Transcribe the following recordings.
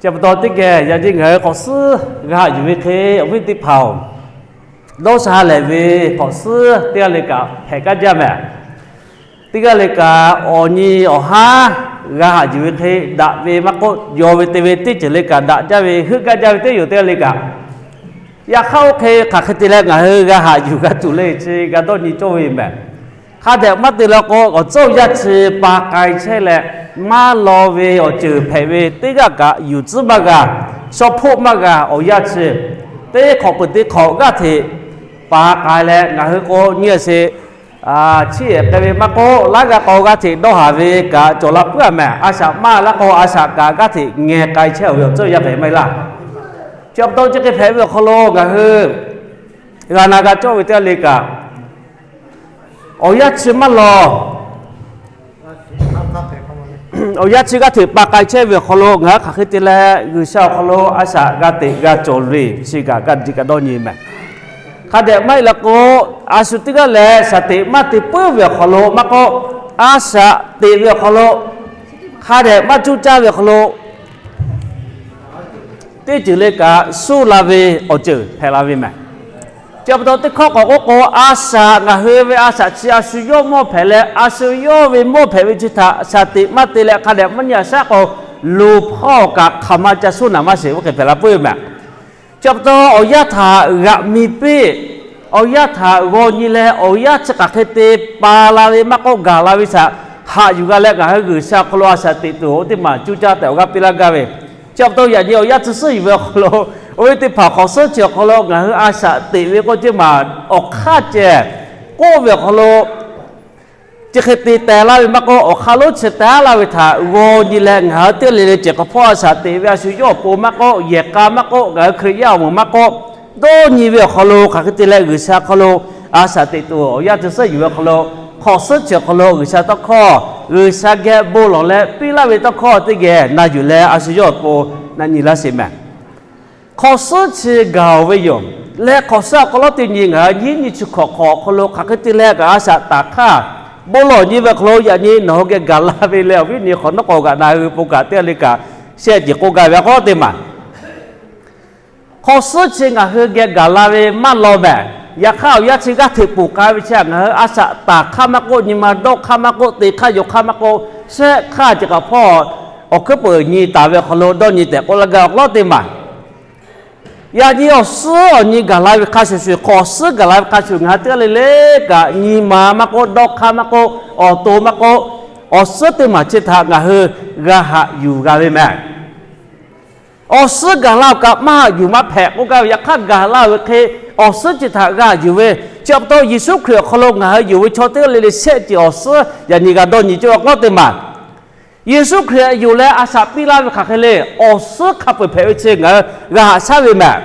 Chi pa taw teˇ geh yaꞈ nyi ngaˬ hui k'awꞈ suhˉ g'a haꞈ yuˬ ve hk'e, awˬ viˉ teˇ hpaˍ-oˬ, dawˇ sha lehˬ ve k'awꞈ suhˉ teˇ g'aˇ le kaꞈ hpehꞈ kaˇ jaˇ mehˍ. Teˇ g'aˇ le kaꞈ awˬ nyi awˬ haˉ g'a haꞈ yuˬ ve hk'e, daꞈ ve maˇ k'oˆ, yaw ve te ve teˇ ceuˬ le kaꞈ daꞈ jaˇ ve, heuˆ gaˇ jaˇ ve teˇ yoˬ teˇ g'aˇ le kaꞈ. Yaꞈ hk'aˇ oˇ hk'e hk'aˬ hk'e te leh ngaˬ hui g'a haꞈ yuˬ g'a tuˬ le chi g'a dawˇ nyi cawˇ ve mehˍ. Hk'a dehꞈ maˇ te la k'o, awˬ tcuhˉ awˬ yaˇ chi pa k'ai chehˇ leh, maˇ law ve awˬ ceuˬ hpehꞈ ve teˇ g'aˇ kaꞈ yuˬ tcuhˉ maˇ g'a, shaw hpoˆ maˇ g'a awˬ yaˇ chi, teˇ hk'awꞈ peuˬ teˇ hk'awꞈ g'aˇ hteꞈ pa k'ai leh ngaˬ hui k'o nyi a sheˍ, chiˇ ehˍ k'ai ve maˇ k'oˆ, laˇ g'a k'o g'aˇ hteꞈ dawˇ haˍ ve kaꞈ cawˬ la puiˉ a mehˍ. A shaꞈ maˇ laˇ k'o a shaꞈ kaꞈ g'aˇ hteꞈ ngeh k'ai chehˇ ve awˬ ceuˬ yaˇ hpehꞈ maˇ heˆ laˇ. Chi pa taw chi hk'e hpehꞈ ve awˬ hk'aw lo ngaˬ hui g'a na g'a cawˇ ve teˇ g'aˇ le kaꞈ, awˬ yaˇ chi maˇ law, awˬ yaˇ chi g'aˇ hteꞈ pa k'ai chehˇ ve awˬ hk'aw lo ngaˬ hui hk'aˬ hk'e te leh G'uiˬsha awˬ hk'aw lo a shaꞈ g'a teꞈ g'a cawˬ le chi kaꞈ g'a diꞈ g'a dawˇ nyi mehˍ. Hk'a dehꞈ maˇ heˆ la k'o, a shu teˇ g'aˇ lehˬ shaˍ teꞈ maˇ te puiˉ ve awˬ hk'aw lo maˇ k'oˆ, a shaꞈ teꞈ ve awˬ hk'aw lo, hk'a dehꞈ maˇ cuˇ caˇ ve awˬ hk'aw lo, teˇ ceuˬ le kaꞈ suh la ve awˬ ceuˬ hpehꞈ la ve mehˍ. Chi pa taw teˇ hkawˇ k'awꞈ k'oˆ k'o, a shaꞈ ngaˬ hui ve a shaꞈ chi a shu yawˇ mawˇ hpehꞈ leh, a shu yawˇ ve mawˇ hpehꞈ ve chi htaꞈ shaˍ teꞈ maˇ te leh hk'a dehꞈ maˇ nyi a shaˉ k'o, luˬ hpawˇ kaꞈ hk'aˬ ma ca suhˉ naˍ maˇ sheˍ oˇ hk'e hpehꞈ la puiˉ ve mehˍ. Chi pa taw awˬ yanˇ htaꞈ g'aꞈ mi piˇ, awˬ yanˇ htaꞈ g'aw nyi leh awˬ yanˇ chi hk'aˬ hk'e te pa la ve maˇ k'oˆ, gaˬ la ve shaꞈ haꞈ yuˬ g'a leh ngaˬ hui G'uiˬsha awˬ hk'aw lo a shaꞈ teꞈ tuˬ oˇ teˇ maˬ cuˇ caˇ tehꞈ awˬ g'aˇ piˇ laˇ gaˇ ve. Chi pa taw yaꞈ nyi awˬ yanˇ tcuh suhˉ yuˬ ve awˬ hk'aw lo, oˇ ve teˇ hpaˍ hk'awꞈ suhˉ chi awˬ hk'aw lo ngaˬ hui a shaꞈ teꞈ ve k'oˆ teˇ maˬ awˬ hk'aˇ ceh k'oˆ ve awˬ hk'aw lo, chi hk'e te teh laˇ ve maˇ k'oˆ, awˬ hk'aˇ lonˉ chi teh laˇ ve htaꞈ g'aw nyi leh ngaˬ hui teˇ le le ceh k'awꞈ hpawˇ a shaꞈ teꞈ ve a shu yawˇ awˬ pon maˇ k'oˆ, yehˬ k'a maˇ k'oˆ, ngaˬ hui Hkriꞈ yaˇ awˬ moˍ maˇ k'oˆ, dawˇ nyi ve awˬ hk'aw lo hk'aˬ hk'e te leh G'uiˬsha awˬ hk'aw lo a shaꞈ teꞈ tuˬ awˬ yanˇ tcuh suhˉ yuˬ ve awˬ hk'aw lo, hk'awꞈ suhˉ chi awˬ hk'aw lo G'uiˬsha tawˇ hkawˇ, G'uiˬsha geh bon lawˬ leh piˇ laˇ ve tawˇ hkawˇ teˇ geh na yuˬ leh a shu yawˇ awˬ pon na nyi laˇ sheˍ mehˍ. Hk'awꞈ suhˉ chi gaˬ ve yoˬ. Leh hk'awꞈ suhˉ awˬ hk'aw lo teˇ nyi ngaˬ hui nyiˇ nyi chi hkawꞈ hk'awꞈ awˬ hk'aw lo hk'aˬ hk'e te leh kaꞈ a shaꞈ taˍ hk'aˇ bon lawˬ nyi ve awˬ hk'aw lo yaꞈ nyi nawˬ hui geh gaˬ la ve leh awˬ viˉ nyi hk'awꞈ nawˉ k'awꞈ g'aꞈ na hui ve bon kaꞈ teˇ g'aˇ le kaꞈ shehˆ ceuˬ k'oˆ gaˇ ve a k'o teˇ maˬ. Hk'awꞈ suhˉ chi ngaˬ hui geh gaˬ la ve maˇ law mehˍ. Yaꞈ hk'aˇ awˬ yanˇ chi g'aˇ hteꞈ ponˬ k'ai ve chi ngaˬ hui a shaꞈ taˍ hk'aˇ maˇ k'oˆ, nyi ma dawˇ hk'aˇ maˇ k'oˆ, te hk'aˇ yaw hk'aˇ maˇ k'oˆ, shehˆ hk'aˇ ceuˬ kaꞈ hpawˇ awˬ hkuiˉ peuˬ nyi taˍ ve awˬ hk'aw lo dawˇ nyi tehꞈ k'oˆ laˇ gaˇ awˬ hk'aw lo teˇ maˬ. Yaꞈ nyi awˬ suhˉ awˬ nyi gaˬ la ve hk'a shuˍ shuˍ, hk'awꞈ suhˉ gaˬ la ve hk'a shuˍ ngaˬ hui teˇ g'aˇ le le kaꞈ nyi ma maˇ k'oˆ, dawˇ hk'aˇ maˇ k'oˆ, awˬ to maˇ k'oˆ, awˬ suhˉ teˇ maˬ chi htaꞈ ngaˬ hui g'a haꞈ yuˬ g'a ve mehˍ. Awˬ suhˉ gaˬ la-oˬ kaꞈ maˇ haꞈ yuˬ maˇ hpehꞈ k'oˆ gaˇ ve. Yaꞈ hk'aˇ gaˬ la ve hk'e awˬ suhˉ chi htaꞈ g'a yuˬ ve, chi pa taw Yeˍsuˆ Hkriꞈ awˬ hk'aw lo ngaˬ hui yonˍ ve chaw teˇ g'aˇ le le shehˆ ceuˬ awˬ suhˉ yaꞈ nyi g'a dawˇ nyi cawˇ ve awˬ hk'aw lo teˇ maˬ. Yeˍsuˆ Hkriꞈ yonˍ leh a shaꞈ piˇ laˇ ve hk'aˬ hk'e le, awˬ suhˉ hk'a peu-eˬ hpehꞈ ve chi ngaˬ hui g'a haꞈ shaˉ ve mehˍ.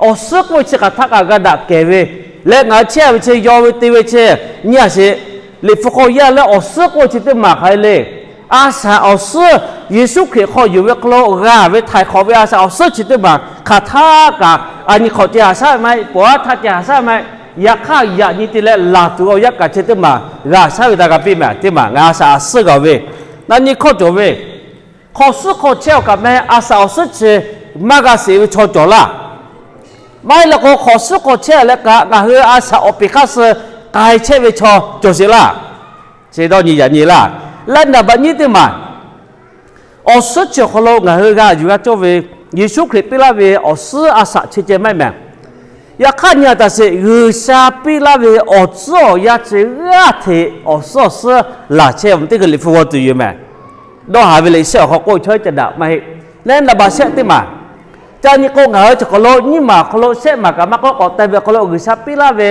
Awˬ suhˉ k'oˆ ve chi hk'aˬ htaˆ kaꞈ g'a daꞈ kehˬ ve leh ngaˬ hui chehˇ ve chi yaw ve te ve chi nyi a sheˍ. Liꞈ hpu hk'aw yaˇ leh awˬ suhˉ k'oˆ ve chi teˇ maˬ hk'aˬ hk'e le, a shaꞈ awˬ suhˉ Yeˍsuˆ Hkriꞈ hk'aw yonˍ ve hk'aw lo g'a ve htaiˍ hk'awꞈ ve a shaꞈ awˬ suhˉ chi teˇ maˬ hk'aˬ htaˆ kaꞈ a nyi hk'awꞈ ceh haꞈ shaˉ ve maˇ heˆ, pawˬ haˉ htaˆ ceh haꞈ shaˉ ve maˇ heˆ. Yaꞈ hk'aˇ yaꞈ nyi te leh laˬ tuˬ ve awˬ yanˇ kaꞈ chi teˇ maˬ g'a haꞈ shaˉ ve htaꞈ g'a piˇ mehˍ. Teˇ maˬ ngaˬ a shaꞈ awˬ suhˉ g'a ve, na nyi hkawˇ cawˬ ve, hk'awꞈ suhˉ hk'aw chehˇ-oˬ kaꞈ meh a shaꞈ awˬ suhˉ chi maˇ g'a sheˍ ve chaw cawˬ laˇ. Maˇ heˆ leh k'o hk'awꞈ suhˉ hk'aw chehˇ leh kaꞈ ngaˬ hui a shaꞈ awˬ peˍ hk'aˇ suh k'ai chehˇ ve chaw cawˬ sheˍ laˇ. Chi dawˇ nyi yaꞈ nyi laˇ. Leh naˍ baꞈ nyiˇ teˇ maˬ, awˬ suhˉ chi awˬ hk'aw lo ngaˬ hui g'a yuˬ g'a cawˇ ve, Yeˍsuˆ Hkriꞈ piˇ laˇ ve awˬ suhˉ a shaꞈ chi ceh maˇ heˆ mehˍ. Yaꞈ hk'aˇ nyi a taˍ sheˍ, G'uiˬsha piˇ laˇ ve awˬ tcuhˉ awˬ yanˇ chi g'aˇ hteꞈ awˬ suhˉ awˬ suhˉ laˬ chehˇ ve teˇ hkui Liꞈ hpu g'aw tuˬ yoˬ mehˍ. Dawˇ haˍ ve le shehˆ awˬ hk'aw k'oˆ ve chaw heˆ ca daꞈ maˇ heˆ. Leh naˍ baꞈ shehˆ teˇ maˬ, ca nyi k'o ngaˬ hui chi hk'aw lo nyiˇ maˬ awˬ hk'aw lo shehˆ maˬ kaꞈ maˇ k'oˆ, k'awꞈ te ve awˬ hk'aw lo G'uiˬsha piˇ laˇ ve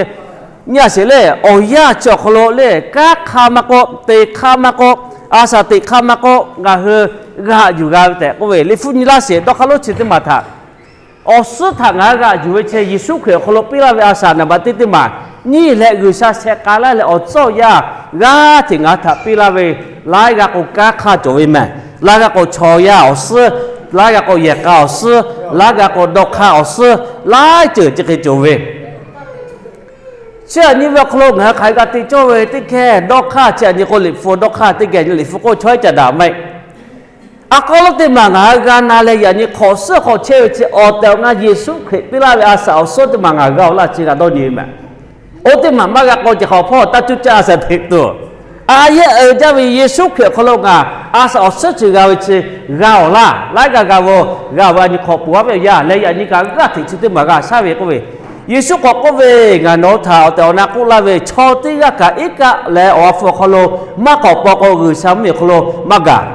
nyi a sheˍ le, awˬ yanˇ chi awˬ hk'aw lo le kanˉ hk'aˇ maˇ k'oˆ, te hk'aˇ maˇ k'oˆ, a shaꞈ teꞈ hk'aˇ maˇ k'oˆ, ngaˬ hui g'a haꞈ yuˬ g'a ve tehꞈ k'oˆ ve Liꞈ hpu nyi laˇ sheˍ. Dawˇ hk'aˇ lonˉ chi teˇ maˬ htaꞈ awˬ suhˉ htaꞈ ngaˬ hui g'a yuˬ ve chi Yeˍsuˆ Hkriꞈ awˬ hk'aw lo piˇ laˇ ve a shaꞈ naˍ baꞈ teˇ teˇ maˬ nyiˇ leh G'uiˬsha sheh k'ai laˇ leh awˬ tcuhˉ awˬ yanˇ g'aˇ hteꞈ ngaˬ hui htaꞈ piˇ laˇ ve, laiˉ g'a k'o kanˉ hk'aˇ cawˬ ve mehˍ. Laiˉ g'a k'o chaw yaˇ awˬ suhˉ, laiˉ g'a k'o yehˬ k'a awˬ suhˉ, laiˉ g'a k'o dawˇ hk'aˇ awˬ suhˉ, laiˉ ceuˬ chi hk'e cawˬ ve. Chi aꞈ nyi ve awˬ hk'aw lo ngaˬ hui hk'aˬ hk'e g'a te cawˇ ve teˇ geh dawˇ hk'aˇ, chi aꞈ nyi k'o Liꞈ hpu dawˇ hk'aˇ teˇ geh nyi Liꞈ hpu k'oˆ chaw heˆ ca daꞈ maˇ heˆ. A k'aw lawˉ teˇ maˬ ngaˬ hui g'a na leh yaꞈ nyi hk'awꞈ suhˉ hk'aw chehˇ ve chi awˬ tehˬ awˬ na Yeˍsuˆ Hkriꞈ piˇ laˇ ve a shaꞈ awˬ suhˉ teˇ maˬ ngaˬ hui g'a-oˬ laˇ chi g'a dawˇ nyi ve mehˬ. Oˇ teˇ maˬ maˇ g'a k'aw ceh hk'awꞈ hpawˇ taˇ cuˇ caˇ a shaꞈ teꞈ tuˬ, a yehˉ uiˍ jaˇ ve Yeˍsuˆ Hkriꞈ awˬ hk'aw lo ngaˬ a shaꞈ awˬ suhˉ chi g'a ve chi g'a-oˬ laˇ. Laiˉ g'aˇ g'a ve, g'a ve a nyi hk'awꞈ peuˬ a ve yaˇ leh yaꞈ nyi kaꞈ g'aˇ hteꞈ chi teˇ maˬ g'a shaˉ ve k'oˆ ve, Yeˍsuˆ k'awꞈ k'oˆ ve, Ngaˬ nawˬ hui htaꞈ awˬ tehˬ awˬ na k'oˆ laˇ ve, chaw teˇ g'aˇ kaꞈ iˉ kaˆ leh awˬ ha hpu awˬ hk'aw lo maˇ k'awꞈ paw k'o, G'uiˬsha mvuhˇmiˬ awˬ hk'aw lo maˇ gaˬ.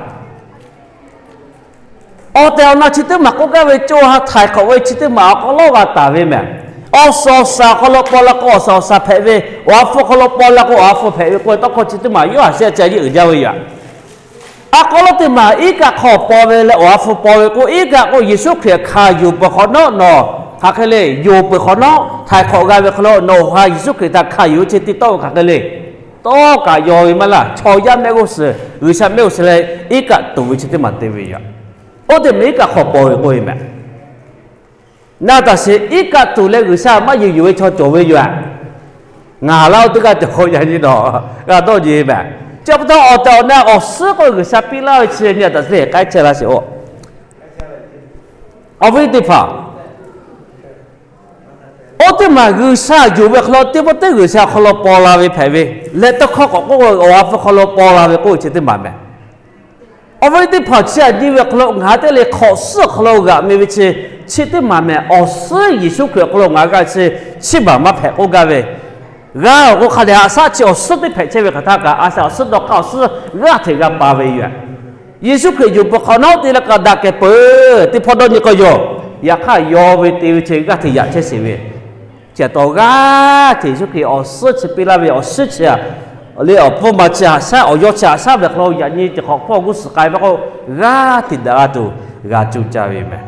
Awˬ tehˬ awˬ na chi teˇ maˬ k'oˆ gaˇ ve co ha htaiˍ hk'awꞈ ve chi teˇ maˬ awˬ k'aw lawˉ g'a taˍ ve mehˬ. Awˬ suhˍ awˬ shaˍ awˬ hk'aw lo paw la k'o awˬ suhˍ awˬ shaˍ hpehꞈ ve, awˬ ha hpu awˬ hk'aw lo paw la k'o awˬ ha hpu hpehꞈ ve k'oˆ ve tawˇ hkawˇ chi teˇ maˬ yawˇ haꞈ sheh ca yeˇ uiˍ jaˇ ve yoˬ. A k'aw lawˉ teˇ maˬ iˉ kaˆ hk'aw paw ve leh awˬ ha hpu paw ve k'o, iˉ kaˆ k'o Yeˍsuˆ Hkriꞈ hkanˍ yuˬ peuˬ hk'awꞈ nawˉ nawˬ hk'aˬ hk'e le, yonˍ peuˬ hk'awꞈ nawˉ htaiˍ hk'awꞈ g'a ve hk'aw lo nawˬ ha Yeˍsuˆ Hkriꞈ htaꞈ hkanˍ yuˬ ve chi te tawˇ ve hk'aˬ hk'e le, tawˇ kaꞈ yaw ve maˇ laˇ. Chaw yaˇ mehˆ g'uˇ suhˍ, G'uiˬsha mehˆ g'uˇ suhˍ leh iˉ kaˆ tuˬ ve chi teˇ maˬ te ve yoˬ. Oˇ teˇ maˬ iˉ kaˆ hk'aw paw ve k'oˆ ve mehˬ. Naˆ taˍ sheˍ iˉ kaˆ tuˬ leh G'uiˬsha maˇ yuˬ yuˬ ve chaw cawˬ ve yoˬ. Ngaˬ laˇ oˇ teˇ g'aˇ cawˬ k'o yaꞈ nyi nawˬ g'a dawˇ nyi mehˬ. Chi pa taw awˬ tehˬ awˬ na awˬ suhˉ k'oˆ G'uiˬsha piˇ laˇ ve chi nyi a taꞈ te k'ai chehˇ la sheˍ-oˬ. Awˬ viˉ teˇ hpaˍ, oˇ teˇ maˬ G'uiˬsha yonˍ ve hk'aw lo teˇ pawˆ teˇ G'uiˬsha hk'aw lo paw la ve hpehꞈ ve, leh tawˇ hkawˇ k'awꞈ k'oˆ ve awˬ ha hpu hk'aw lo paw la ve k'oˆ ve chi teˇ maˬ mehˬ. Awˬ viˉ teˇ hpaˍ, chi aꞈ nyi ve hk'aw lo ngaˬ hui teˇ le hk'awꞈ suhˉ hk'aw lo g'aꞈ mi ve chi, chi teˇ maˬ mehˬ. Awˬ suhˉ Yeˍsuˆ Hkriꞈ awˬ hk'aw lo ngaˬ hui g'a chi, chiˇ baˬ maˇ hpehꞈ k'oˆ gaˇ ve, g'a awˬ k'o hk'a dehꞈ haꞈ shaˉ chi awˬ suhˉ teˇ hpehꞈ chehˇ ve hk'aˬ htaˇ kaꞈ a shaꞈ awˬ suhˉ dawˇ hk'aˇ awˬ suhˉ g'aˇ hteꞈ g'a pa ve yoˬ. Yeˍsuˆ Hkriꞈ yuˬ peuˬ hk'awꞈ nawˉ te leh kaꞈ daꞈ kehˬ peuˬ teˇ hpawˇ dawˇ nyi k'o yoˬ. Yaꞈ hk'aˇ yaw ve te ve chi g'aˇ hteꞈ yaꞈ chehˇ sheˍ ve, chi aꞈ taw g'aˇ hteꞈ Yeˍsuˆ Hkriꞈ awˬ suhˉ chi piˇ laˇ ve awˬ suhˉ chi a le awˬ pfuhˇ ma chi haꞈ shaˉ awˬ yawˇ chi haꞈ shaˉ ve hk'aw lo yaꞈ nyi teˇ hk'awꞈ hpawˇ g'uˇ suhˍ k'ai ve k'o, g'aˇ hteꞈ daꞈ g'a tuˬ g'a cuˇ caˇ ve mehˬ.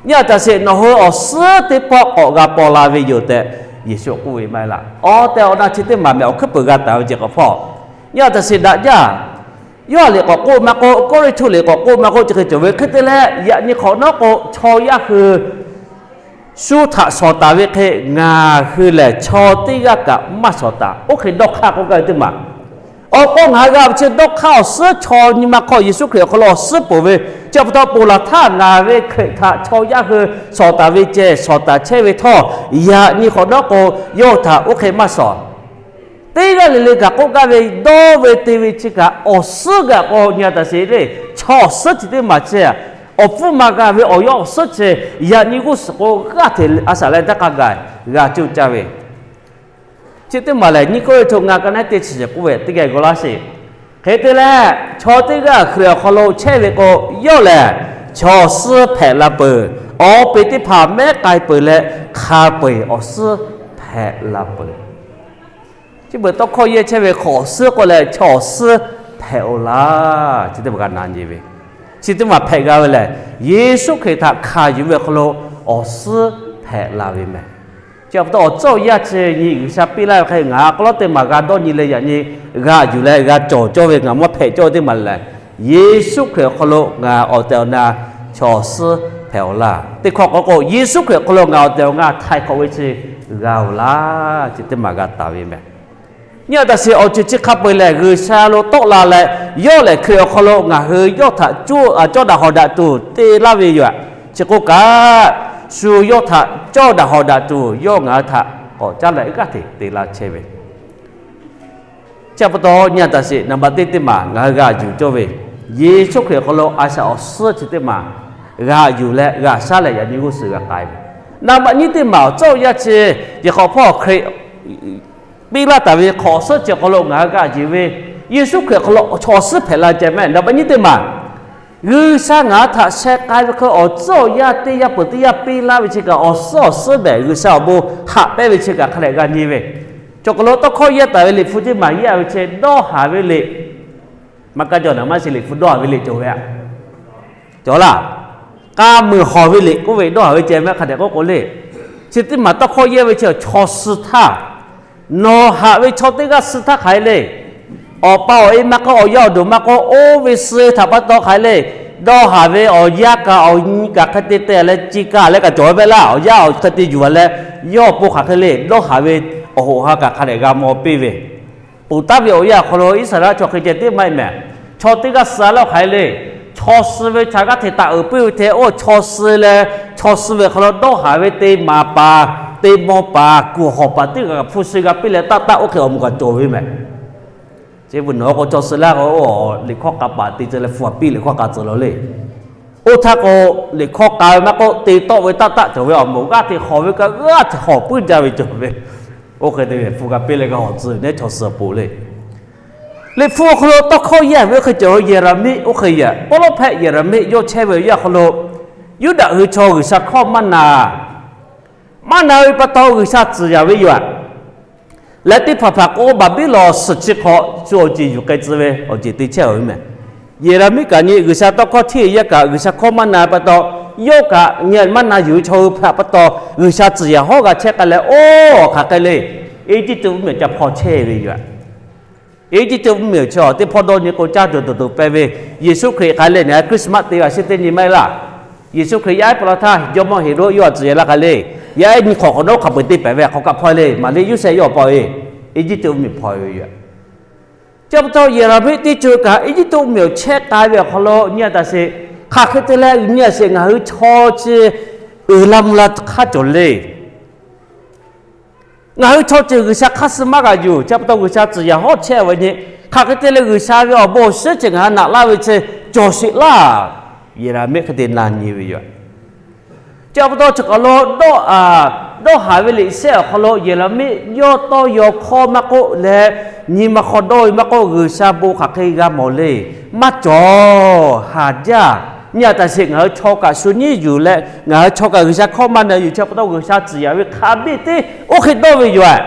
Nyi a taꞈ sheˍ, nawˬ hui awˬ suhˉ teˇ pawˆ k'awꞈ g'a paw la ve yoˬ tehꞈ Yeˍsuˆ k'oˆ ve maˇ heˆ laˇ. Awˬ tehˬ awˬ na chi teˇ maˬ mehˬ awˬ hkuiˉ peuˬ g'a taˍ ve ceh k'awꞈ hpawˇ. Nyi a taꞈ sheˍ daꞈ jaˇ. Yawˇ a liꞈ k'awꞈ k'oˆ maˇ k'oˆ, Kawˇrenˍhtuˆ liꞈ k'awꞈ k'oˆ maˇ k'oˆ, chi hk'e cawˬ ve hk'e te leh yaꞈ nyi hk'awꞈ nawˉ k'o chaw yaˇ hui shu htaꞈ shawˍ taˍ ve hk'e ngaˬ hui lehˬ chaw teˇ g'aˇ kaꞈ maˇ shawˍ taˍ. Oˇ hk'e dawˇ hk'aˇ k'oˆ gaˇ ve teˇ maˬ. Awˬ k'o ngaˬ hui g'a ve chi dawˇ hk'aˇ awˬ suhˉ chaw nyi ma hk'aw Yeˍsuˆ Hkriꞈ awˬ hk'aw lo awˬ suhˉ peuˬ ve, chi pa taw ponˬ laˬ htaˇ ngaˬ ve Hkriꞈ htaꞈ chaw yaˇ hui shawˍ taˍ ve ceh shawˍ taˍ chehˇ ve htawˇ, yaꞈ nyi hk'awꞈ nawˉ k'o yawˇ htaꞈ oˇ hk'e maˇ shawˍ. Teˇ g'aˇ le le kaꞈ k'oˆ gaˇ ve dawˇ ve te ve chi kaꞈ awˬ suhˉ g'a k'o nyi a taꞈ sheˍ le. Chaw awˬ suhˉ chi teˇ maˬ chi, awˬ hpfuhˇ ma g'a ve awˬ yawˇ awˬ suhˉ chi, yaꞈ nyi g'uˇ suhˍ k'o g'aˇ hteꞈ a shaꞈ leh daˇ hk'a gaˬ g'a cuˇ caˇ ve, chi teˇ maˬ lehˬ nyiˇ Kawˇrenˍhtuˆ ngaˬ ka naˉ teˇ chi shiˍ k'oˆ ve teˇ geh g'aw laˇ sheˍ. Hk'e te leh, chaw teˇ g'aˇ Hkriꞈ awˬ hk'aw lo chehˇ ve k'o, yawˇ lehˬ chaw awˬ suhˉ hpehꞈ la peuˬ. Awˬ peˬ teˇ hpaˍ mehˉ k'ai peuˬ leh hk'a peu-eˬ awˬ suhˉ hpehꞈ la peuˬ. Chi beuꞈ tawˇ hkawˇ yehˇ chehˇ ve hk'awꞈ awˬ suhˉ k'oˆ leh chaw awˬ suhˉ hpehꞈ-oˬ laˇ. Chi teˇ maˬ g'a na nyi ve, chi teˇ maˬ hpehꞈ g'a ve lehˬ, Yeˍsuˆ Hkriꞈ htaꞈ hkanˍ yuˬ ve awˬ hk'aw lo awˬ suhˉ hpehꞈ la ve mehˬ. Chi pa taw awˬ tcuhˉ awˬ yanˇ chi nyi G'uiˬsha piˇ laˇ ve hk'e ngaˬ a k'aw lawˉ teˇ maˬ g'a dawˇ nyi leh yaꞈ nyi g'aꞈ yuˬ leh g'a cawˬ cawˇ ve ngaˬ maˇ hpehꞈ cawˇ ve teˇ maˬ lehˬ, Yeˍsuˆ Hkriꞈ awˬ hk'aw lo ngaˬ awˬ tehˬ awˬ na chaw awˬ suhˉ hpehꞈ-oˬ laˇ. Teˇ hkawˇ k'o k'o, Yeˍsuˆ Hkriꞈ awˬ hk'aw lo ngaˬ awˬ tehˬ awˬ na htaiˍ hk'awꞈ ve chi g'a-oˬ laˇ. Chi teˇ maˬ g'a taˍ ve mehˬ. Nyi a taꞈ sheˍ, awˬ ceuˬ chi hk'a peu-eˬ lehˬ G'uiˬsha lo tawˆ la leh, yawˇ lehˬ Hkriꞈ awˬ hk'aw lo ngaˬ hui yawˇ htaꞈ cawˇ daꞈ hawˍ daꞈ tuˬ te laˇ ve yoˬ. Chi k'oˆ kaꞈ, shu yawˇ htaꞈ cawˇ daꞈ hawˍ daꞈ tuˬ yawˇ ngaˬ hui htaꞈ k'awꞈ caˉ leh g'aˇ hteꞈ te laˇ chehˇ ve. Chi pa taw nyi a taꞈ sheˍ, naˍ baꞈ teˇ teˇ maˬ ngaˬ hui g'a yuˬ cawˇ ve, Yeˍsuˆ Hkriꞈ awˬ hk'aw lo a shaꞈ awˬ suhˉ chi teˇ maˬ g'a yuˬ leh g'a shaˉ leh yaꞈ nyi g'uˇ suhˍ g'a k'ai ve. Naˍ baꞈ nyiˇ teˇ maˬ awˬ tcuhˉ awˬ yanˇ chi, yehˬ hk'awꞈ hpawˇ Hkriꞈ piˇ laˇ taˍ ve hk'awꞈ awˬ suhˉ chi awˬ hk'aw lo ngaˬ hui g'a yuˬ ve, Yeˍsuˆ Hkriꞈ awˬ hk'aw lo chaw awˬ suhˉ hpehꞈ la ceh mehˬ. Naˍ baꞈ nyiˇ teˇ maˬ G'uiˬsha ngaˬ hui htaꞈ sheh k'ai ve hk'e awˬ tcuhˉ awˬ yanˇ teˇ yanˇ peuˬ teˇ yanˇ piˇ laˇ ve chi kaꞈ awˬ suhˉ awˬ suhˉ mehˬ. G'uiˬsha awˬ bon haꞈ pehnˇ ve chi kaꞈ hk'a dehꞈ g'a nyi ve. Cawˬ k'aw lo tawˇ hkawˇ yehˇ taˍ ve liꞈ hpu teˇ maˬ yehˇ ve chi dawˇ haˍ ve liꞈ, maˇ kaˇ jaw naˍ maˇ shiˍ liꞈ hpu dawˇ haˍ ve liꞈ cawˬ ve aꞈ cawˬ laˇ. K'a muiˬ hawˬ ve liꞈ k'oˆ ve dawˇ haˍ ve ceh mehˬ hk'a dehꞈ k'oˆ k'o le. Chi teˇ maˬ tawˇ hkawˇ yehˇ ve chi chaw suh htaˇ, nawˬ haꞈ ve chaw teˇ g'aˇ suh htaˇ hk'aˬ hk'e le. Awˬ pa awˬ e maˇ k'oˆ, awˬ yaˇ awˬ duˬ maˇ k'oˆ, oˇ ve suh htaꞈ pa taw hk'aˬ hk'e le. Dawˇ haˍ ve awˬ yaˇ kaꞈ awˬ nyi kaꞈ hk'e te te leh ci kaꞈ leh kaꞈ cawˬ ve mehˬ laˇ. Awˬ yaˇ awˬ hk'e te yuˬ a leh, yawˇ awˬ pon hk'aˬ hk'e le dawˇ haˍ ve awˬ hoꞈ ha kaꞈ hk'a dehꞈ g'a mawˬ piˇ ve. Ponˬ taˉ ve awˬ yanˇ awˬ hk'aw lo Iˉsaˍreˍlaˆ chaw hk'e ceh tiˉ maˇ heˆ mehˬ. Chaw teˇ g'aˇ suh a lawˇ hk'aˬ hk'e le. Chaw suh ve htaꞈ g'aˇ hteꞈ taˍ uiˍ piˇ ve htaꞈ oˇ chaw suh leh, chaw suh ve hk'aw lo dawˇ haˍ ve te maˍ paˍ, te mawˇ paˍ, kuˬ hawˍ paˍ teˇ g'aˇ hpu shi g'a piˇ leh taˆ taˆ oˇ hk'e awˬ moˍ kaꞈ cawˬ ve mehˍ. Chi beuꞈ nawˬ k'o chaw suh laˇ k'o, liꞈ hkawˇ k'a paˍ te tcuh leh hpu a piˇ liꞈ hkawˇ k'a tcuh la le. Oˇ htaˇ k'o, liꞈ hkawˇ k'a ve maˇ k'oˆ, te tawˆ ve taˆ taˆ cawˬ ve awˬ moˍ g'aˇ hteꞈ hawˍ ve kaꞈ g'aˇ hteꞈ hawˍ puiˉ jaˇ ve cawˬ ve. Oˇ hk'e te ve hpu g'a piˇ leh g'a hawˍ tcuh nehˉ chaw suh peuˬ le. Liꞈ hpu awˬ hk'aw lo tawˇ hkawˇ yaˇ ve oˇ hk'e cawˬ ve Yeˍraˍmiˆ oˇ hk'e yaꞈ, pawˇ lawˇ hpehꞈ Yeˍraˍmiˆ yawˇ chehˇ ve yaˇ awˬ hk'aw lo, Yuˇdaꞈ hui chaw G'uiˬsha hkawˇ maˇ na, maˇ na ve pa taw G'uiˬsha tcuhˍ yaˍ ve yoˬ. Leh teˇ hpaˍ hpaˍ k'o Baˍbiˉlonˍ suhˍ chi hk'aw shu awˬ ceˬ yuˬ k'ai tcuh ve awˬ ceˬ te chehˇ ve mehˍ. Yeˍraˍmiˆ kaꞈ nyi G'uiˬsha tawˇ hkawˇ hteˇ yaˇ kaꞈ G'uiˬsha hkawˇ maˇ na pa taw, yawˇ kaꞈ nyi maˇ na yuˬ ve chaw hui hpaꞈ pa taw, G'uiˬsha tcuhˍ yaˍ hawˉ g'a chehˇ k'ai leh, oˇ hk'aˬ hk'e le, Eˇjiˇtuꞈ mvuhˇmiˬ ca hpaw chehˇ ve yoˬ. Eˇjiˇtuꞈ mvuhˇmiˬ chi teˇ hpawˇ dawˇ nyi k'o caˇ tuˬ tuˬ tuˬ pehˇ ve, Yeˍsuˆ Hkriꞈ hk'a leh nehˬ Christmas te g'a sheˉ teˇ nyi maˇ heˆ laˇ. Yeˍsuˆ Hkriꞈ yaˇ ehˉ pa la htaˇ jawˇmawˇ Heˍroˆ yawˇ htaꞈ tcuhˍ yaˍ la hk'a le. Yaˇ ehˉ nyi hk'awꞈ hk'awꞈ nawˉ hk'a peu-eˬ te pehˍ ve hk'aw kaꞈ hpaw le, Maˍriˆ Yoˇsehꞈ yawˇ htaꞈ hpaw ve, Eˇjiˇtuꞈ mvuhˇmiˬ hpaw ve yoˬ. Chi pa taw Yeˍraˍmiˆ teˇ ceuˬ kaꞈ Eˇjiˇtuꞈ mvuhˇmiˬ awˬ chehˇ k'ai ve awˬ hk'aw lo nyi a taˍ sheˍ, hk'aˬ hk'e te leh nyi a sheˍ ngaˬ hui chaw chi uiˍ la mvuh la hk'aˇ cawˬ le. Ngaˬ hui chaw ceuˬ G'uiˬsha hk'aˇ suh maˇ g'a yuˬ. Chi pa taw G'uiˬsha tcuhˍ yaˍ hawˉ chehˇ ve nyi, hk'aˬ hk'e te leh G'uiˬsha ve awˬ bon awˬ shiˉ ceuˬ ngaˬ hui naꞈ laˇ ve chi cawˬ sheˍ laˇ. Yeˍraˍmiˆ hk'e te na nyi ve yoˬ. Chi pa taw chi hk'aˬ lo dawˇ, dawˇ haˍ ve liꞈ shehˆ awˬ hk'aw lo Yeˍraˍmiˆ yawˇ tawˇ yaw hkawˇ maˇ k'oˆ leh, nyi ma hk'aw dawˇ ve maˇ k'oˆ, G'uiˬsha bon hk'aˬ hk'e g'a mawˬ le. Maˇ cawˬ, haˍ jaˇ. Nyi a taˍ sheˍ ngaˬ hui chaw kaꞈ shu nyiˉ yuˬ leh ngaˬ hui chaw kaꞈ G'uiˬsha hkawˇ maˇ na yuˬ. Chi pa taw G'uiˬsha tcuhˍ yaˍ ve hk'a biˇ teˇ oˇ hk'e dawˇ ve yoˬ.